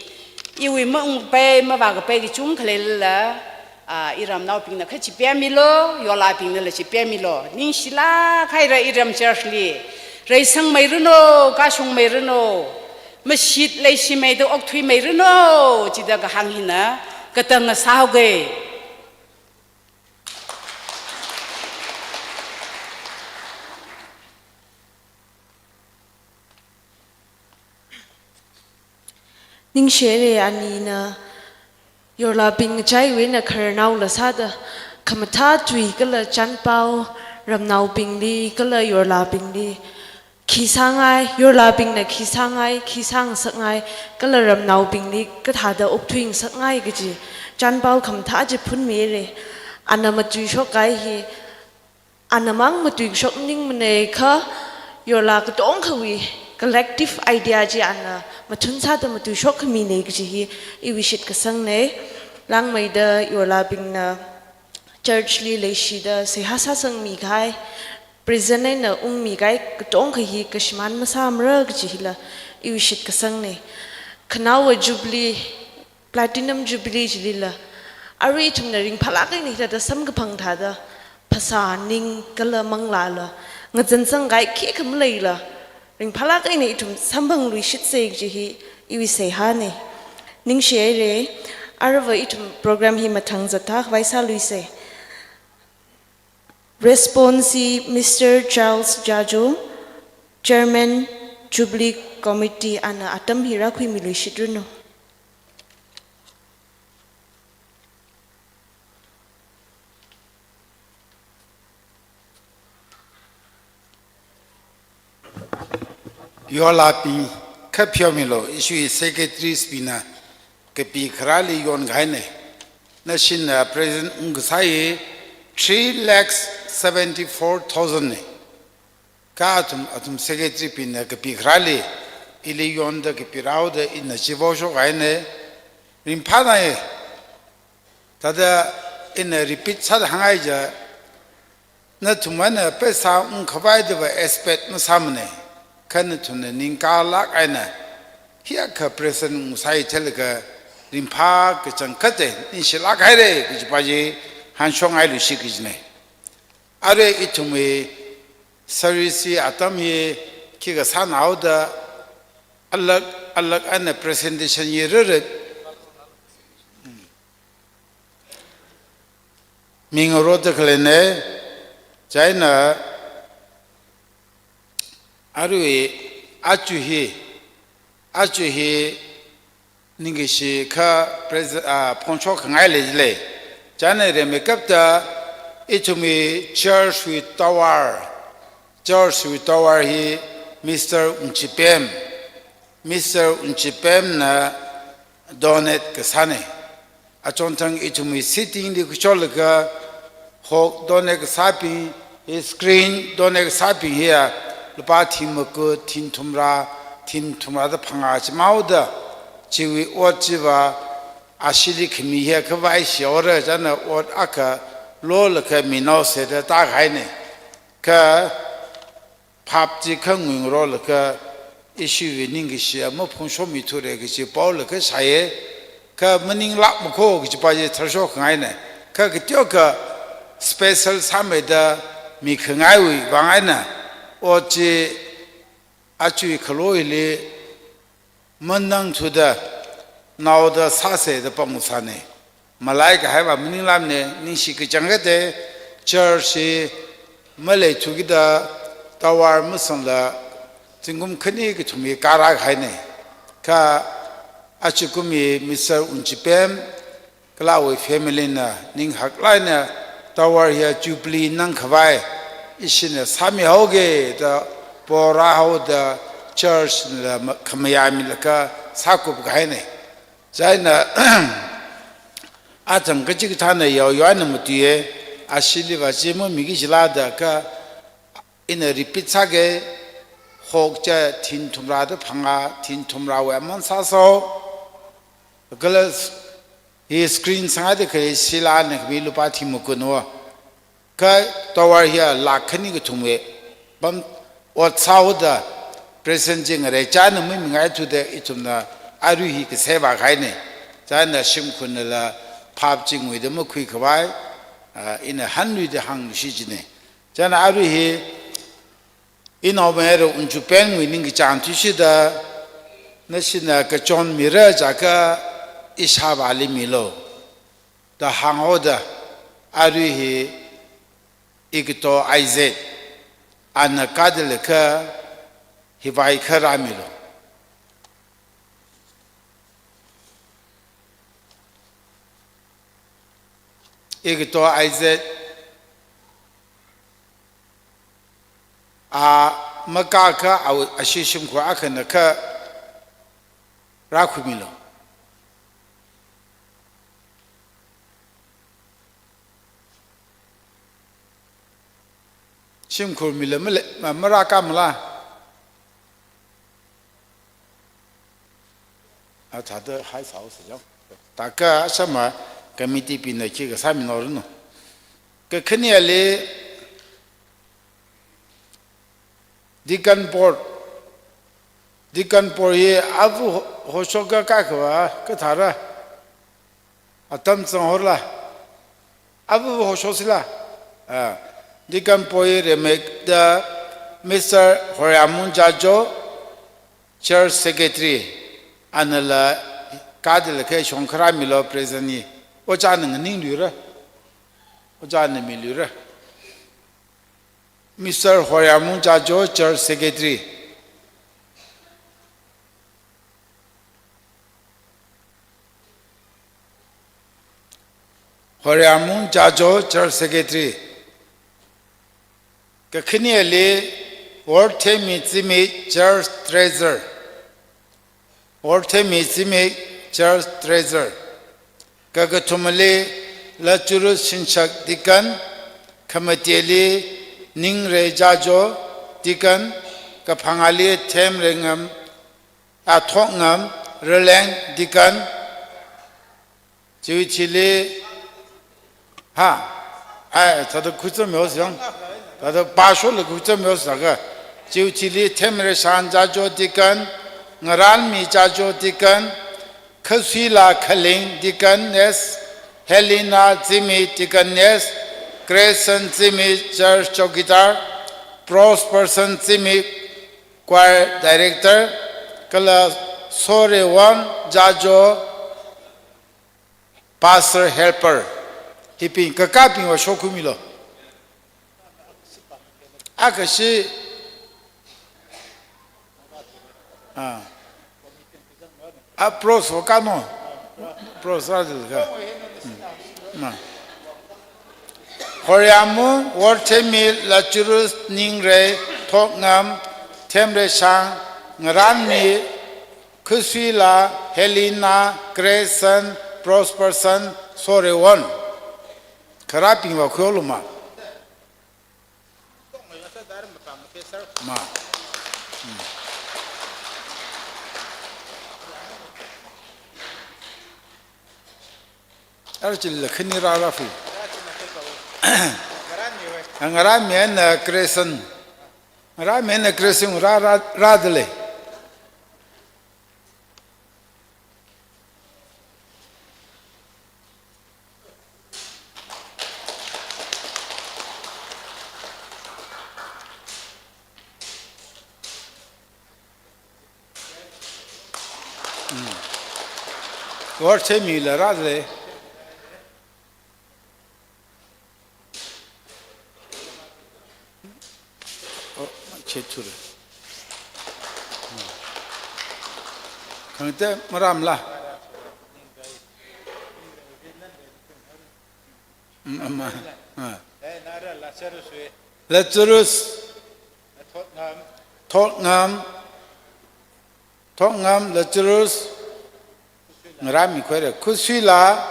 Iwui maungpai, mavākapai kachungkha leilala, ah, iramnaobingna kha chipemmilu, yorlābingnala chipemmilu. Ningshilāk haira iram church li. Reisangmeiranu, kashungmeiranu. Mashit leishimeida okthuimeiranu, chida kahāng hina, katang ngasāhaoga. Ningshi haira anina yorlabing chaiwui eina khararnaola sāda, khamathā tui kala chānpao ramnaobingli kala yorlabingli khi sāngai, yorlabingna khi sāngai, khi sāngasakngai, kala ramnaobingli kathāda okthuingasakngai kaji chānpao khamathā chi phunmi haira. Ana matuishok kahai hi, ana mang matuishok maningmana kha, yorla katongkhawui collective idea chi ana mathun sāda matuishok khamina kaji hi iwui shitkasangna. Langmeida yorlabingna church li leishida seihā sāsangmi kahai, present eina ungmi kahai katongkha hi kashimān masāmara kaji hila iwui shitkasangna. Khanaowa Jubilee, Platinum Jubilee chilila, arui ithumna ringphālāk eina hithāda samkaphang thāda, phasā, ning kala manglāla ngazansang kahai khikha maleila, ringphālāk eina ithum samphangluishitsa kaji hi iwui seihāna. Ningshi haira, aruiva ithum program hi mathang zattā khavai sāluisa. Response hi Mister Charles Jajo, Chairman Jubilee Committee, ana atam hi rākhuimiluishitranu. Yorlabing, kha pheomilu, ishiwui secretaries bingna kapi kharāli yonkahaina. Nashina present ungkasā hi three lakhs seventy-four thousand na. Kha athum, athum secretary bingna kapi kharāli ili yonda kapi rāhaoda ina chivoshok kahaina. Ringphānai. Thāda ina repeat sāda hāngngai ja, nathumna paisa ungkhavai dava expect masāmana, kha nathumna ningkālāk eina hiyākha present ungsai theilaga ringphā kachangkhatta ningshilāk haira kajipa chi hāngshokngailuishit kajina. Arui ithumwui service atam hi khikha sānaoda alāk, alāk eina presentation hi rere mingaroda khaleina, chieina arui aja hi, aja hi ningkashi kha pres-, ah, phongshok khangai leilei. Chieina rimeikapta ithumwui church wui tower, church wui tower hi Mister Ungchipem, Mister Ungchipemna donate kasāna. Achonthang ithumwui sitting li khuisholaga hok donate kasābing, hi screen donate kasābing hiya lupā thing makut, thing thumrā, thing thumrāda phangā chimaoda, chiwui ot chiva ashili khami hiya khavai shihaora, chieina ot akha lolaga minaosa da tākahaina. Kha phap chi kha nguingarokla kha ishiwui ningkashi maphongshokmithura kaji paola kha shāya, kha maninglākmakho kajipa chi tharshok khangaina. Kha kateokha special sāmeida mikhangaiwui vang eina ot chi aja khalo hili manangthuda naoda sāsa da pamngasakna. Malaikahaiva maninglākmana, ningshi kachangkhatta, church hi maleithu kida tower masangla zingkum khani kathum hi kārākahaina. Kha ajakum hi Mister Ungchipem kala awui family na ninghaklāk eina tower hiya Jubilee nangkhavai ishina sāmihaoga da porāhaoda church la ma-, khamayāmilaga sākupkahaina. Chieina achang kachikathāna yaoyao eina matuiya, ashiliva chi mamiki jilada kha ina repeat sāga, hok chi thing thumrāda phangā, thing thumrāwui aman sāsao, kala hi screen sangada khalei shilana khami lupā thing makutna. Kha tower hiya lakh khani kathumwui pam ot sāhaoda present chi ngareichāna mamingaithuda ithumna arui hi kasā vākahaina. Chieina shimkhurnala phap chi nguida makhuikhavai, ah, ina hanluida hāngluishit jina. Chieina arui hi inaomayara Ungchipemwui ningkachāng thuishida, nashina kachon mira jiakha ishāvāli milu da hānghaoda, arui hi ikato Isaac, ana kāda leikha hivai kha rāmilu. Ikato Isaac, a, makaka, a, ashi shimkhur akhana kha rākhuimilu. Shimkhur mila male, ma, marāka mala. A thāda hai sāo sājang. Taka shama committee bingna khi kasā minao ranu. Kakhaneli Deacon Board. Deacon Board hi avu ho-, hoshoka kakava, kathara. Atam zang horla. Avu hosho sila. Ah, Deacon Board hi remekda Mister Horyamung Jajo, Church Secretary, anala kadala khe shongkharā milo President hi. Ojāna nganingluira. Ojāna miluira. Mister Horyamung Jajo, Church Secretary. Horyamung Jajo, Church Secretary. Kakhaneli Worthemi Zimik, Church Treasurer. Worthemi Zimik, Church Treasurer. Kakathumali Lazarus Shingshak Deacon, khamateli Ningrei Jajo Deacon, kaphangāli Themreingam, a, Thokngam Raleng Deacon, chiwui thili, ha, ai, thāda khuicham yosang, thāda pāshola khuicham yosaka, chiwui thili Themreishang Jajo Deacon, Ngaranmi Jajo Deacon, Khasuila Khaling Deaconess, Helena Zimik Deaconess, Grayson Zimik Church Chowkidar, Prosperson Zimik Choir Director, kala Sorewon Jajo Pastor Helper. Hibing kakābingva shokhuimilu. Akashi, ah, a, Pros va kano. Pros rādalei kha. Hmm. Ma. Horyamung, Worthemi, Lazarus, Ningrei, Thokngam, Themreishang, Ngaranmi, Khasuila, Helena, Grayson, Prosperson, Sorewon. Kharābingva khuilu ma. Ma. Hmm. Archil khani rāra fu. Ngaranmi eina Grayson. Ngaranmi eina Grayson rā, rā, rādalei. Mm. Worthemila rādalei. Oh, check thura. Khangatei marāmala. Mm, ama. Ah. Lazarus. Thokngam. Thokngam, Lazarus, Ngaranmi khuira, Khasuila,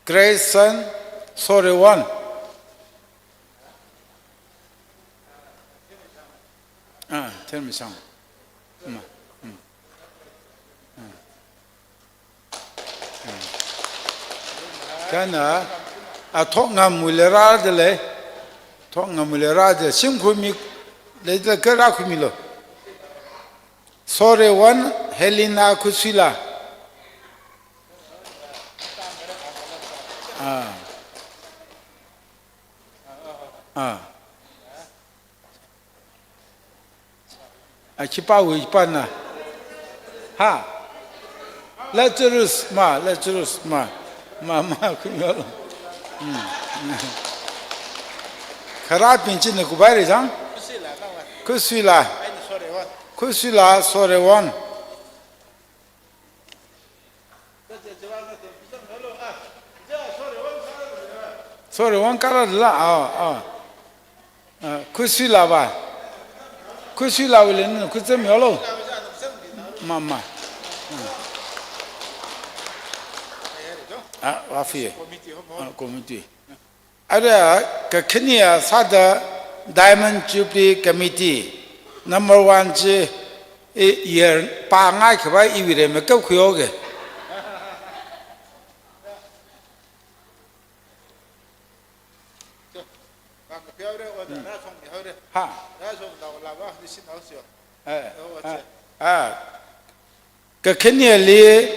Grayson, Sorewon. Ah, Themreishang. Mm, mm. Mm. China, a, Thokngamwuila rādalei. Thokngamwuila rādalei. Shimkhur mi leilakha rākhuimilu. Sorewon, Helena, Khasuila. Ah. Ah. A, khipāwui khipāna. Ha. Lazarus, ma, Lazarus, ma. Ma, ma, khuimilu. Hmm. Kharābing china kubai rejang. Khasuila. Khasuila, Sorewon. Thore wang kara la, ah, ah. Ah, Khuisui Lava. Khuisui Lava le nana khuizam yolo. Ma, ma. Hmm. Ah, wafi. Ah, committee. Ara, kakhane sāda Diamond Jubilee Committee number one chi, i, yer pa ngai khavai iwui re me kau khuyo ge. Ha. Eh, ah, ah. Kakhaneli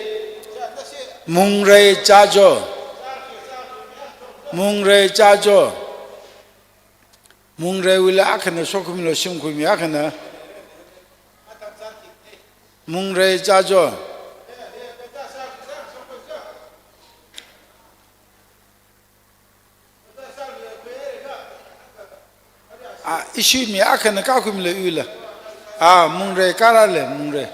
Mungrei Chajo. Mungrei Chajo. Mungreiwuila akhana shokhumilo, shimkhumi akhana. Mungrei Chajo. Ah, ishiwui mi akhana kakhumilo ila. Ah, Mungrei kara le, Mungrei.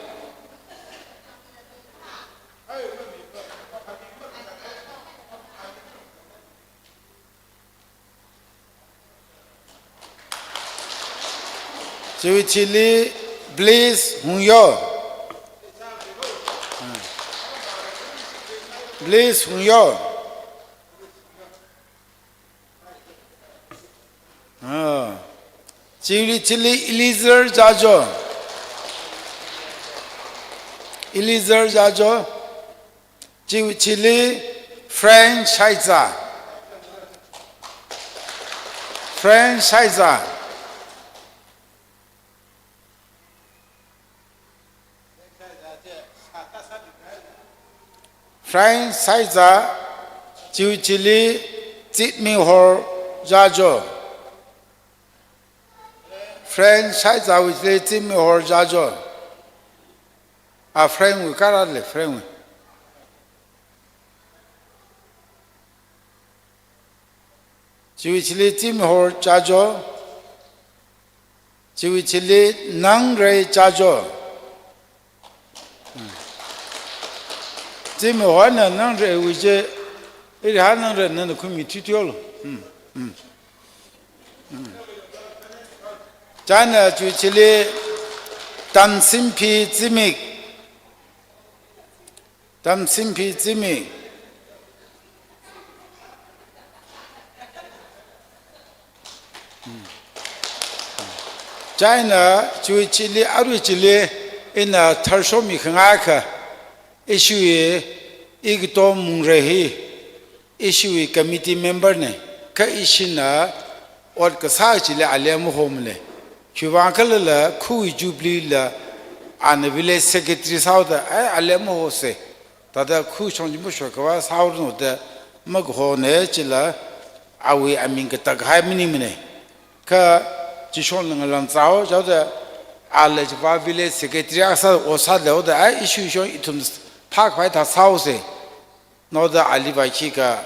Chiwui chili Bliss Hungyo. Bliss Hungyo. Ah. Chiwui chili Eliezer Jajo. Eliezer Jajo. Chiwui chili Frank Shaiza. Frank Shaiza. Frank Shaiza, chiwui chili Chitmihor Jajo. Frank Shaiza wui chili Chitmihor Jajo. Ah, Frank wui kara le, Frank wui. Chiwui chili Chitmihor Jajo. Chiwui chili Nangrei Jajo. Hmm. Chitmihorna Nangreiwui chi, iri ha Nangrei nana khumi tuituilo. Hmm, hmm. Hmm. China chiwui chili Tamsinphi Zimik. Tamsinphi Zimik. China chiwui chili, arui chili, ina tharshomi khangai kha, ishiwui, Ikatom Mungrei hi, ishiwui committee member ne, kha ishina ot kasā chili ali mahomane. Khiwuivang khala la khu jubilee la ana village secretary sāhaoda, ai, ali mahose. Thāda khu shong chi mashok khavai sāhaoranu da mahone chila awui aming katak hai maningmane. Kha chishong ngalan zāhao jihaoda, ala chiva village secretary akha sā, o sālaoda, ai, ishiwui shong ithum phākhavai thā sāhose. Naoda ali va khikha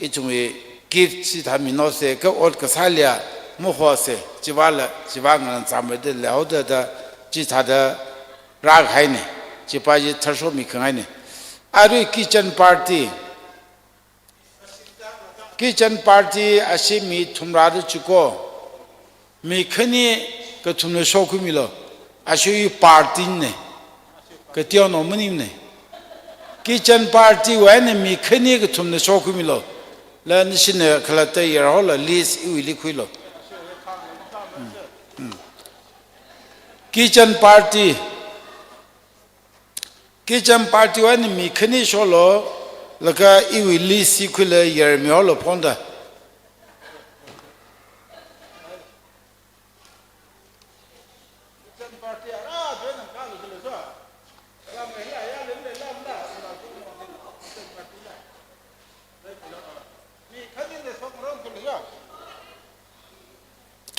ithumwui gift chi thāmi naose, kha ot kasālia mahose, chivala, chiva ngalan zāmada lehaoda da, chithāda rākahaine, chiva chi tharshomi khangaine. Arui kitchen party, kitchen party ashi mi thumrāda chiko, mi khani kathumna shokhumilo, ashiwui party ne, kateonao maningmane. Kitchen party wui eina mi khani kathumna shokhumilo, la nashina khalatta yarhaola list iwuili khuilo. Hmm, hmm. Kitchen party, kitchen party wui eina mi khani sholo, laga iwui list hi khuilaga yarmihaolo phonda.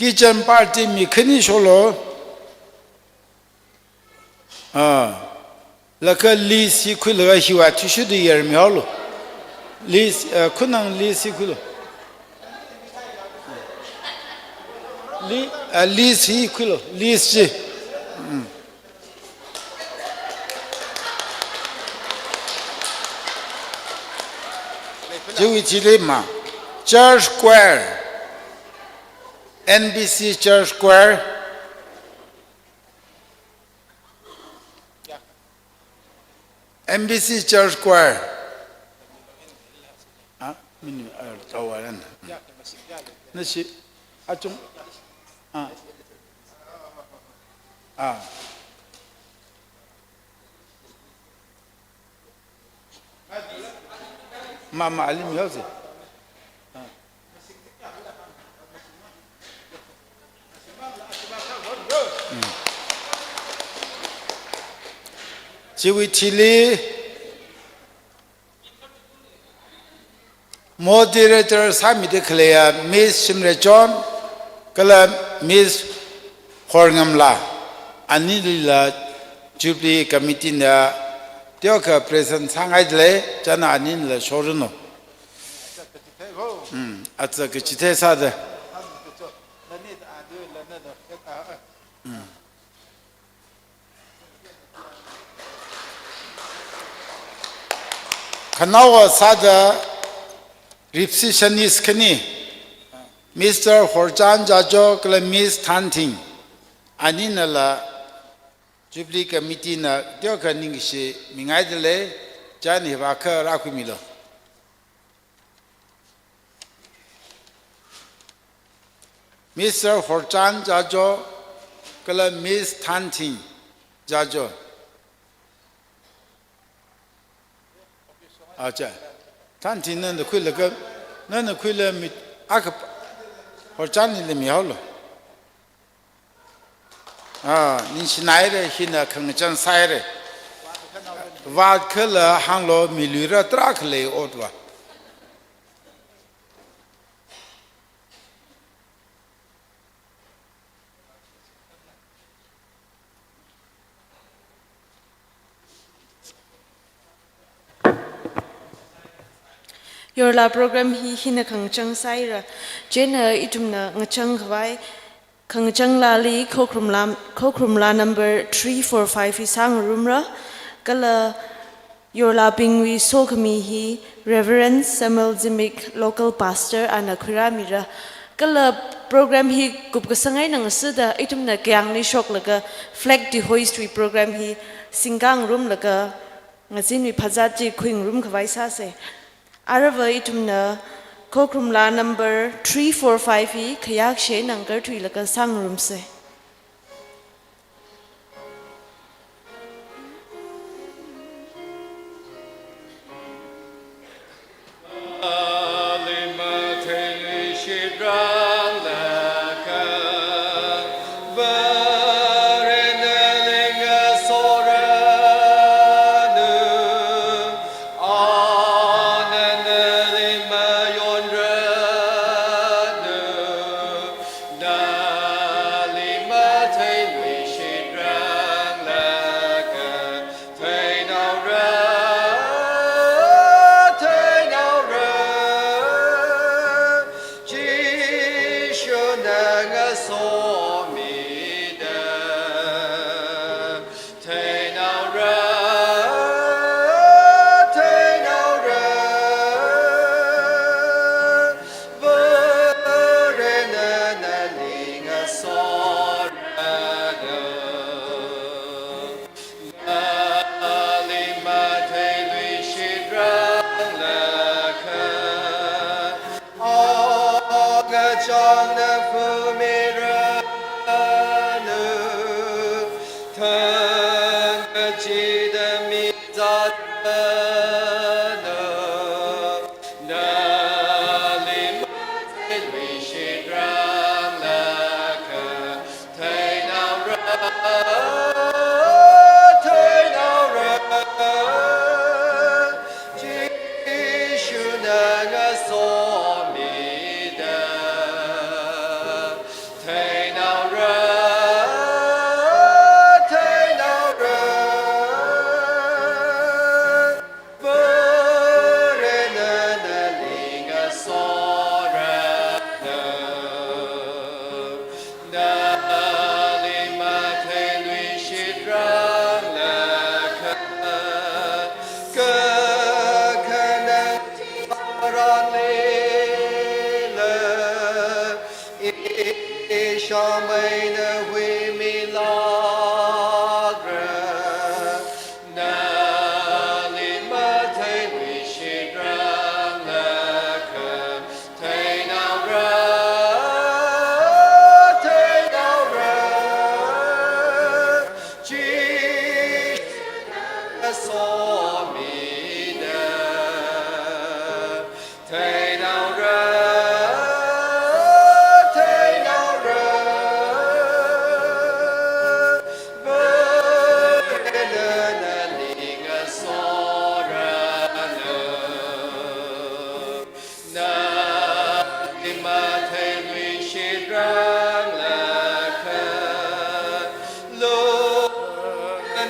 Kitchen party mi khani sholo. Ah. Laga list hi khuilaga hiwui athishurda yarmihaolo. List, ah, khanang list hi khuilo. Li-, ah, list hi khuilo. List chi. Hmm. Chiwui chili ma. Church choir, N B C church choir, N B C church choir. Ah, minu, ah, tawaran. Nashi, achung. Ah. Ah. Ma, ma, alim yausi. Chiwui thili moderator sāmida khaleiya Miss Shimrechon kala Miss Horngamla, anilila Jubilee Committee na teokha present sāngaidalei, chieina anila shoranu. Hmm, aja kachithei sāda. Hmm. Khanaowa sāda receptionist khani, Mister Horchan Jajo kala Miss Thanting, aninala Jubilee Committee na teokha ningshi mingaidalei, chieina hiwui vākha rākhuimilu. Mister Horchan Jajo kala Miss Thanting Jajo. Acha. Thanting nana khuilaga, nana khuila mi, akha Horchan nila mihaolu. Ah, ningshinaire, hina khangachang sāhaire. Vātkhala hānglu, miluira tarākha lei otva. Yorla program hi hina khangachang sāhaira. Chieina ithumna ngachang khavai, khangachang laali Khokharum la, Khokharum la number three four five hi sāngarumra. Kala yorlabingwui sokhami hi Reverend Samuel Zimik, local pastor, ana khuirāmira. Kala program hi kupkasang eina ngasāda ithumna kayāngli shoklaga flag dehoist wui program hi singkāngarumlaga ngazinwui phazat chi khuingarum khavai sāsa. Aruiva ithumna Khokharum la number three four five hi khayākshi eina ngakarthuilaga sāngarumsa. Theinaora, theinaora, Varena nali ngasoranu. Nali matheiluishitranglakha, Akachangna fumiranu, thangkachida mizātranu. Nali matheiluishitranglakha, theinaora, theinaora, Jishuna ngasomida. Theinaora, theinaora, Varena nali ngasoranu. Nali matheiluishitranglakha, kakhanang tharanli Shamei na huimilākra, nali mathei nuishit ranglakha, theinaora, theinaora, Jishuna somida. Theinaora, theinaora, Varena nali ngasoranu. Nali mathei nuishit ranglakha, Varena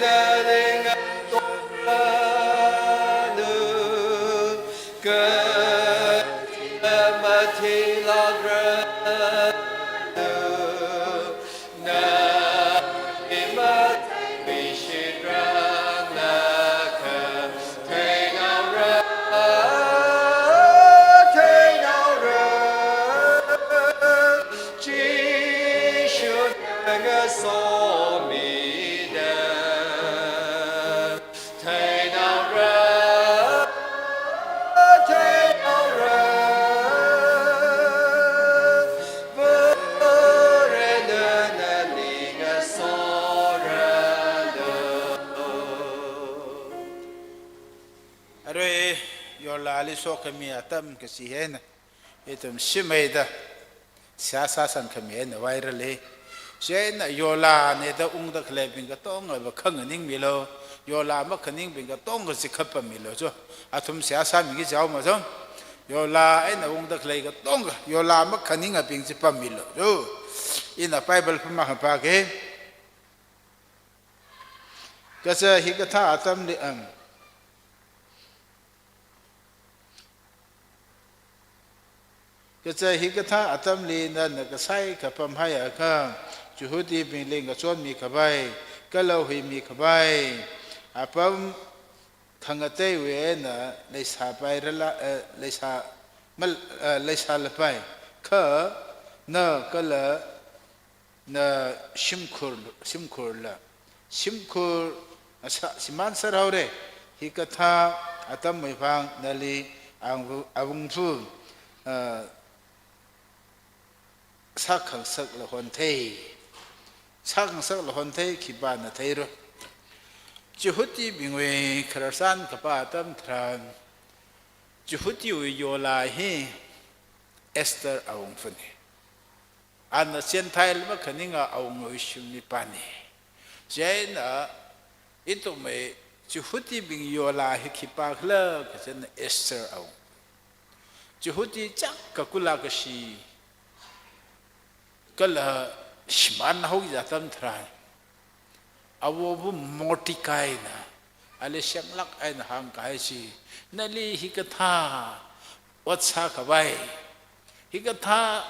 nali ngasoranu. Kathāda mathilākra, nali mathei nuishit ranglakha, theinaora, theinaora, Jishuna ngasomida. Theinaora, theinaora, Varena nali ngasoranu. Arui yolali sokhami atam kachi hina. Ithum shimhaida, seihā sāsangkhami eina vairalei. Chieina yolana da ungda khaleibing katonga va khanganingmilu, yola makhaningbing katonga chi khapammilo jo. Athum seihā sāmiki jao ma jo. Yola eina ungda khalei katonga, yola makhaningabing chi pammilo jo. Ina Bible pama hapake. Kaja hikathā atamli, um, Kaja hikathā atamli nana kasai kapam haiakha, Jihudibingli ngachonmi khavai, kala huimi khavai, apam khangateiwui eina leisāpai rala, eh, leisā, mal, eh, leisālapai, kha na kala na shimkhur, shimkhurla, shimkhur, asa, shimān sāra haore, hikathā atamwui vang nali awungvu, awungvu, ah, sākhangasakla honthei, sākhangasakla honthei khipāna theira. Jihudibingwui khararchan kapā atam tharan, Jihudiwui yola hi Esther awungvana. Ana Gentile makhaninga awungawui shim mipāna. Chieina ithumwui Jihudibing yola hi khipākhala kajina Esther awunga. Jihudi chāk kakula kashi kala shimān haoki atam tharan, awova̱ Mordecai na, ali shenglāk eina hāngkahai chi, nali hikathā ot sākhavai, hikathā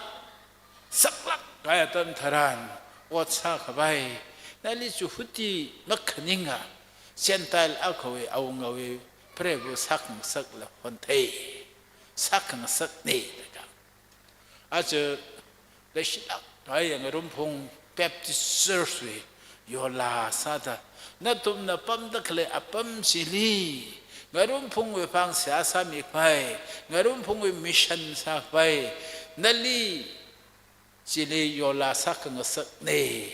saklāk kahai atam tharan ot sākhavai, nali Jihudi makhaninga Gentile akhawui awungawui preivāwui sākhangasakla honthei, sākhangasakna da ka. Aja leishilāk kahai Ngarumphung Baptist Church wui yola sāda, nathumna pamda khalei apam chili, Ngarumphungwui vang seihā sāmikhavai, Ngarumphungwui mission sākhavai, nali chili yola sākhangasakna.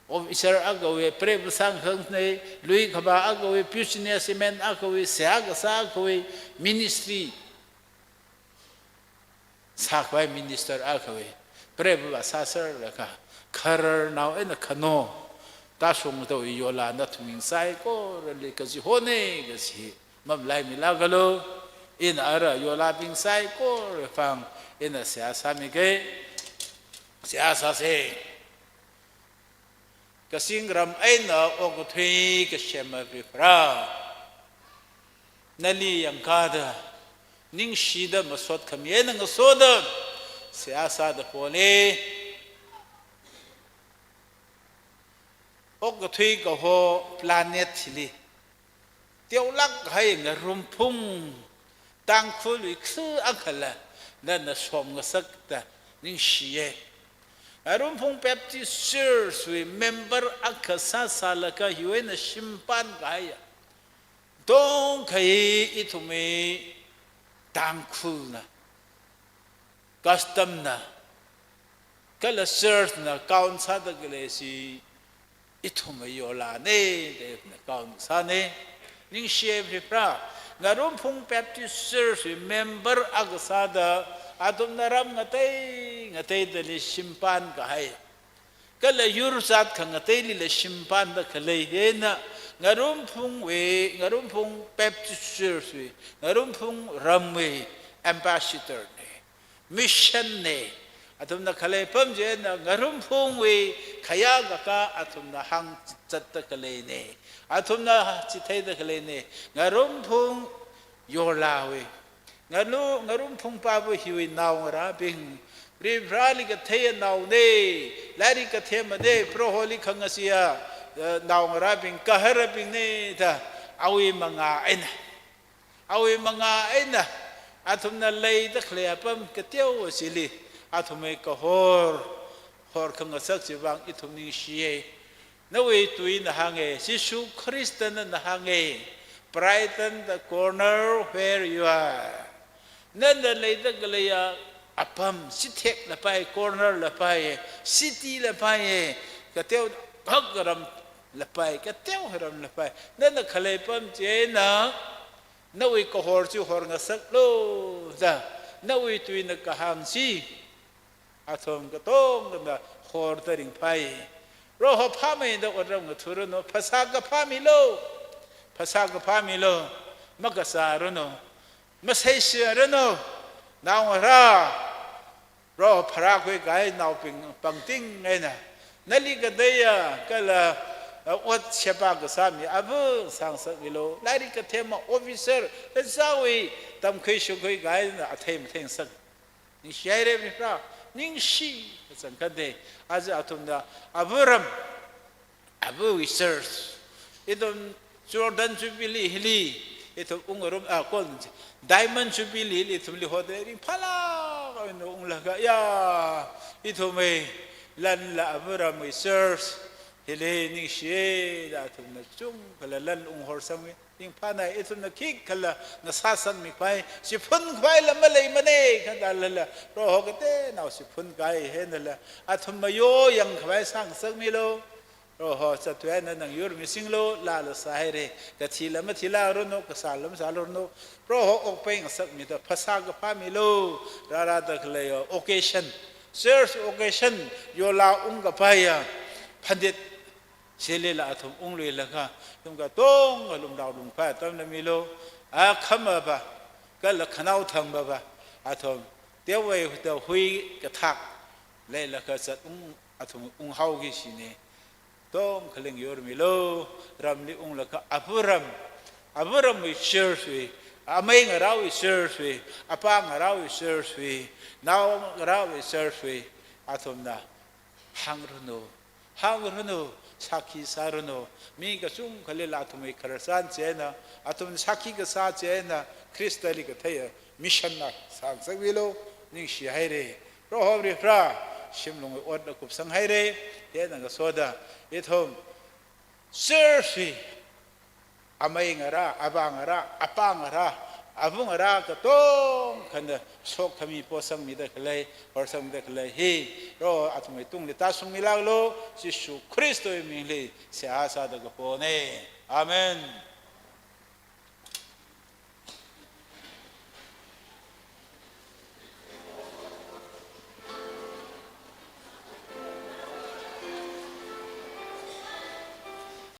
Officer akhawui preivāwui sākhangasakna, lui khavā akhawui, businessman akhawui, seihā kasā akhawui, ministry sākhavai minister akhawui preivāwui vāsāserlaga, khararnao eina khano tāshungda yola nathum ming saikorali kachihona kaji mamalaimilākalu. Ina ara yolabing saikora vang ina seihā sāmika, seihā sāsa. Kazingram eina okathui kasem Varivara, nali yangkada, ningshida masot khami eina ngasoda seihā sāda pole. Okathui kaho planet hili teolāk kahai Ngarumphung, Tangkhulwui khu akhala nana somngasakta ningshiya. Ngarumphung Baptist Church wui member akha sāsālaga hiwui eina shimpān kahaiya tongkhai ithumwui Tangkhulna, custom na, kala church na count sāda khalei chi ithumwui yolāne, da ithumna count sāne. Ningshiya Varivara, Ngarumphung Baptist Church wui member akha sāda, athumna ram ngatei ngateidali shimpān kahai, kala yur zat khangateilila shimpānda khalei hi eina, Ngarumphungwui, Ngarumphung Baptist Church wui, Ngarumphung ramwui ambassador ne, mission ne. Athumna khalei apam chieina Ngarumphungwui khayā kakā athumna hāngzatta khaleine. Athumna chitheida khaleine. Ngarumphung yolāwui, Ngaru-, Ngarumphung pāva hiwui naongarābing, Varivarali katheiya naone, lairik kathemane, Proholi khangacheiya, eh, naongarābing, gaharabingne da, awui mangā eina, awui mangā eina athumna leida khalei apam kateo chili athumwui kahor horkhangasak chiwui vang ithum ningshiye. Nawui tuina hānge, Jishu Khristana hānge, "Brighten the corner where you are." Nana leida khaleiya apam, chithek lapai, corner lapai, city lapai, kateo hak ram lapai, kateo ram lapai. Nana khalei apam chieina nawui kahor chi horngasaklu da, nawui tuina kahāng chi athum katongana horda ringphai. Proho phāmeida otram ngathāranu, phasā kaphā milu, phasā kaphā milu, makasāranu, maseisāranu, naongarā, Proho pharākhui kahai naobing pangting eina, nali katheiya kala, uh, ot sheba kasā mi ava sāngasakmilu, lairik kathema officer, kazāwui tamkhui shokhui kahaina athei matheingasak. Ningshi haire Varivara, ningshi kachangkhatne. Aja athumna ava ram, avawui church, ithum Jordan Jubilee hili ithum ungarum, ah, Golden, Diamond Jubilee hili ithumli hoda ringphālāk eina unglaga, ya, ithumwui lanla ava ramwui church hili ningshiye da athumna chungkhala lan unghorsangmi. Ringphānai, ithumna khikhala ngasāsangmi khavai, chiphun khavaila maleimane, kha dalala, Proho kateonao chiphun kahai hi einala, athum mayo yangkhavai sāngasakmilu. Proho, zatwui eina nana yurmisinglu, lala sāhaire, kathila mathilākranu, kasāla masālākranu, Proho okpeingasakmida, phasā kaphā milu, rārada khalei occasion, church occasion, yolā ungkapaiya, phanit, chilila athum ungluilaga, athum katonga lumrao lungphā atamla milu, akhamava, kala khanao thangmava, athum teowui da hui kathak leilaga zat ung, athum unghaoki kajine. Tongkhaling yurmilu, ramli unglaga ava ram, ava ramwui church wui, amei ngarāwui church wui, apā ngarāwui church wui, naongarāwui church wui, athumna hāngranu, hāngranu, sākhi sāranu, mi kachungkhalila athumwui khararchan chieina, athum sākhi kasā chieina, Khristali katheiya mission na sāngasakmilu, ningshi haire. Proho Varivara, shimlungwui otla kupsang haire, hi eina ngasoda, ithum church wui amei ngarā, avā ngarā, apā ngarā, ava ngarā katongkhana sokhami posangmida khalei, horsangmida khalei hi, Proho athumwui tungli tāshungmilāklu, Jishu Khristawui mingli seihā sāda kapone. Amen.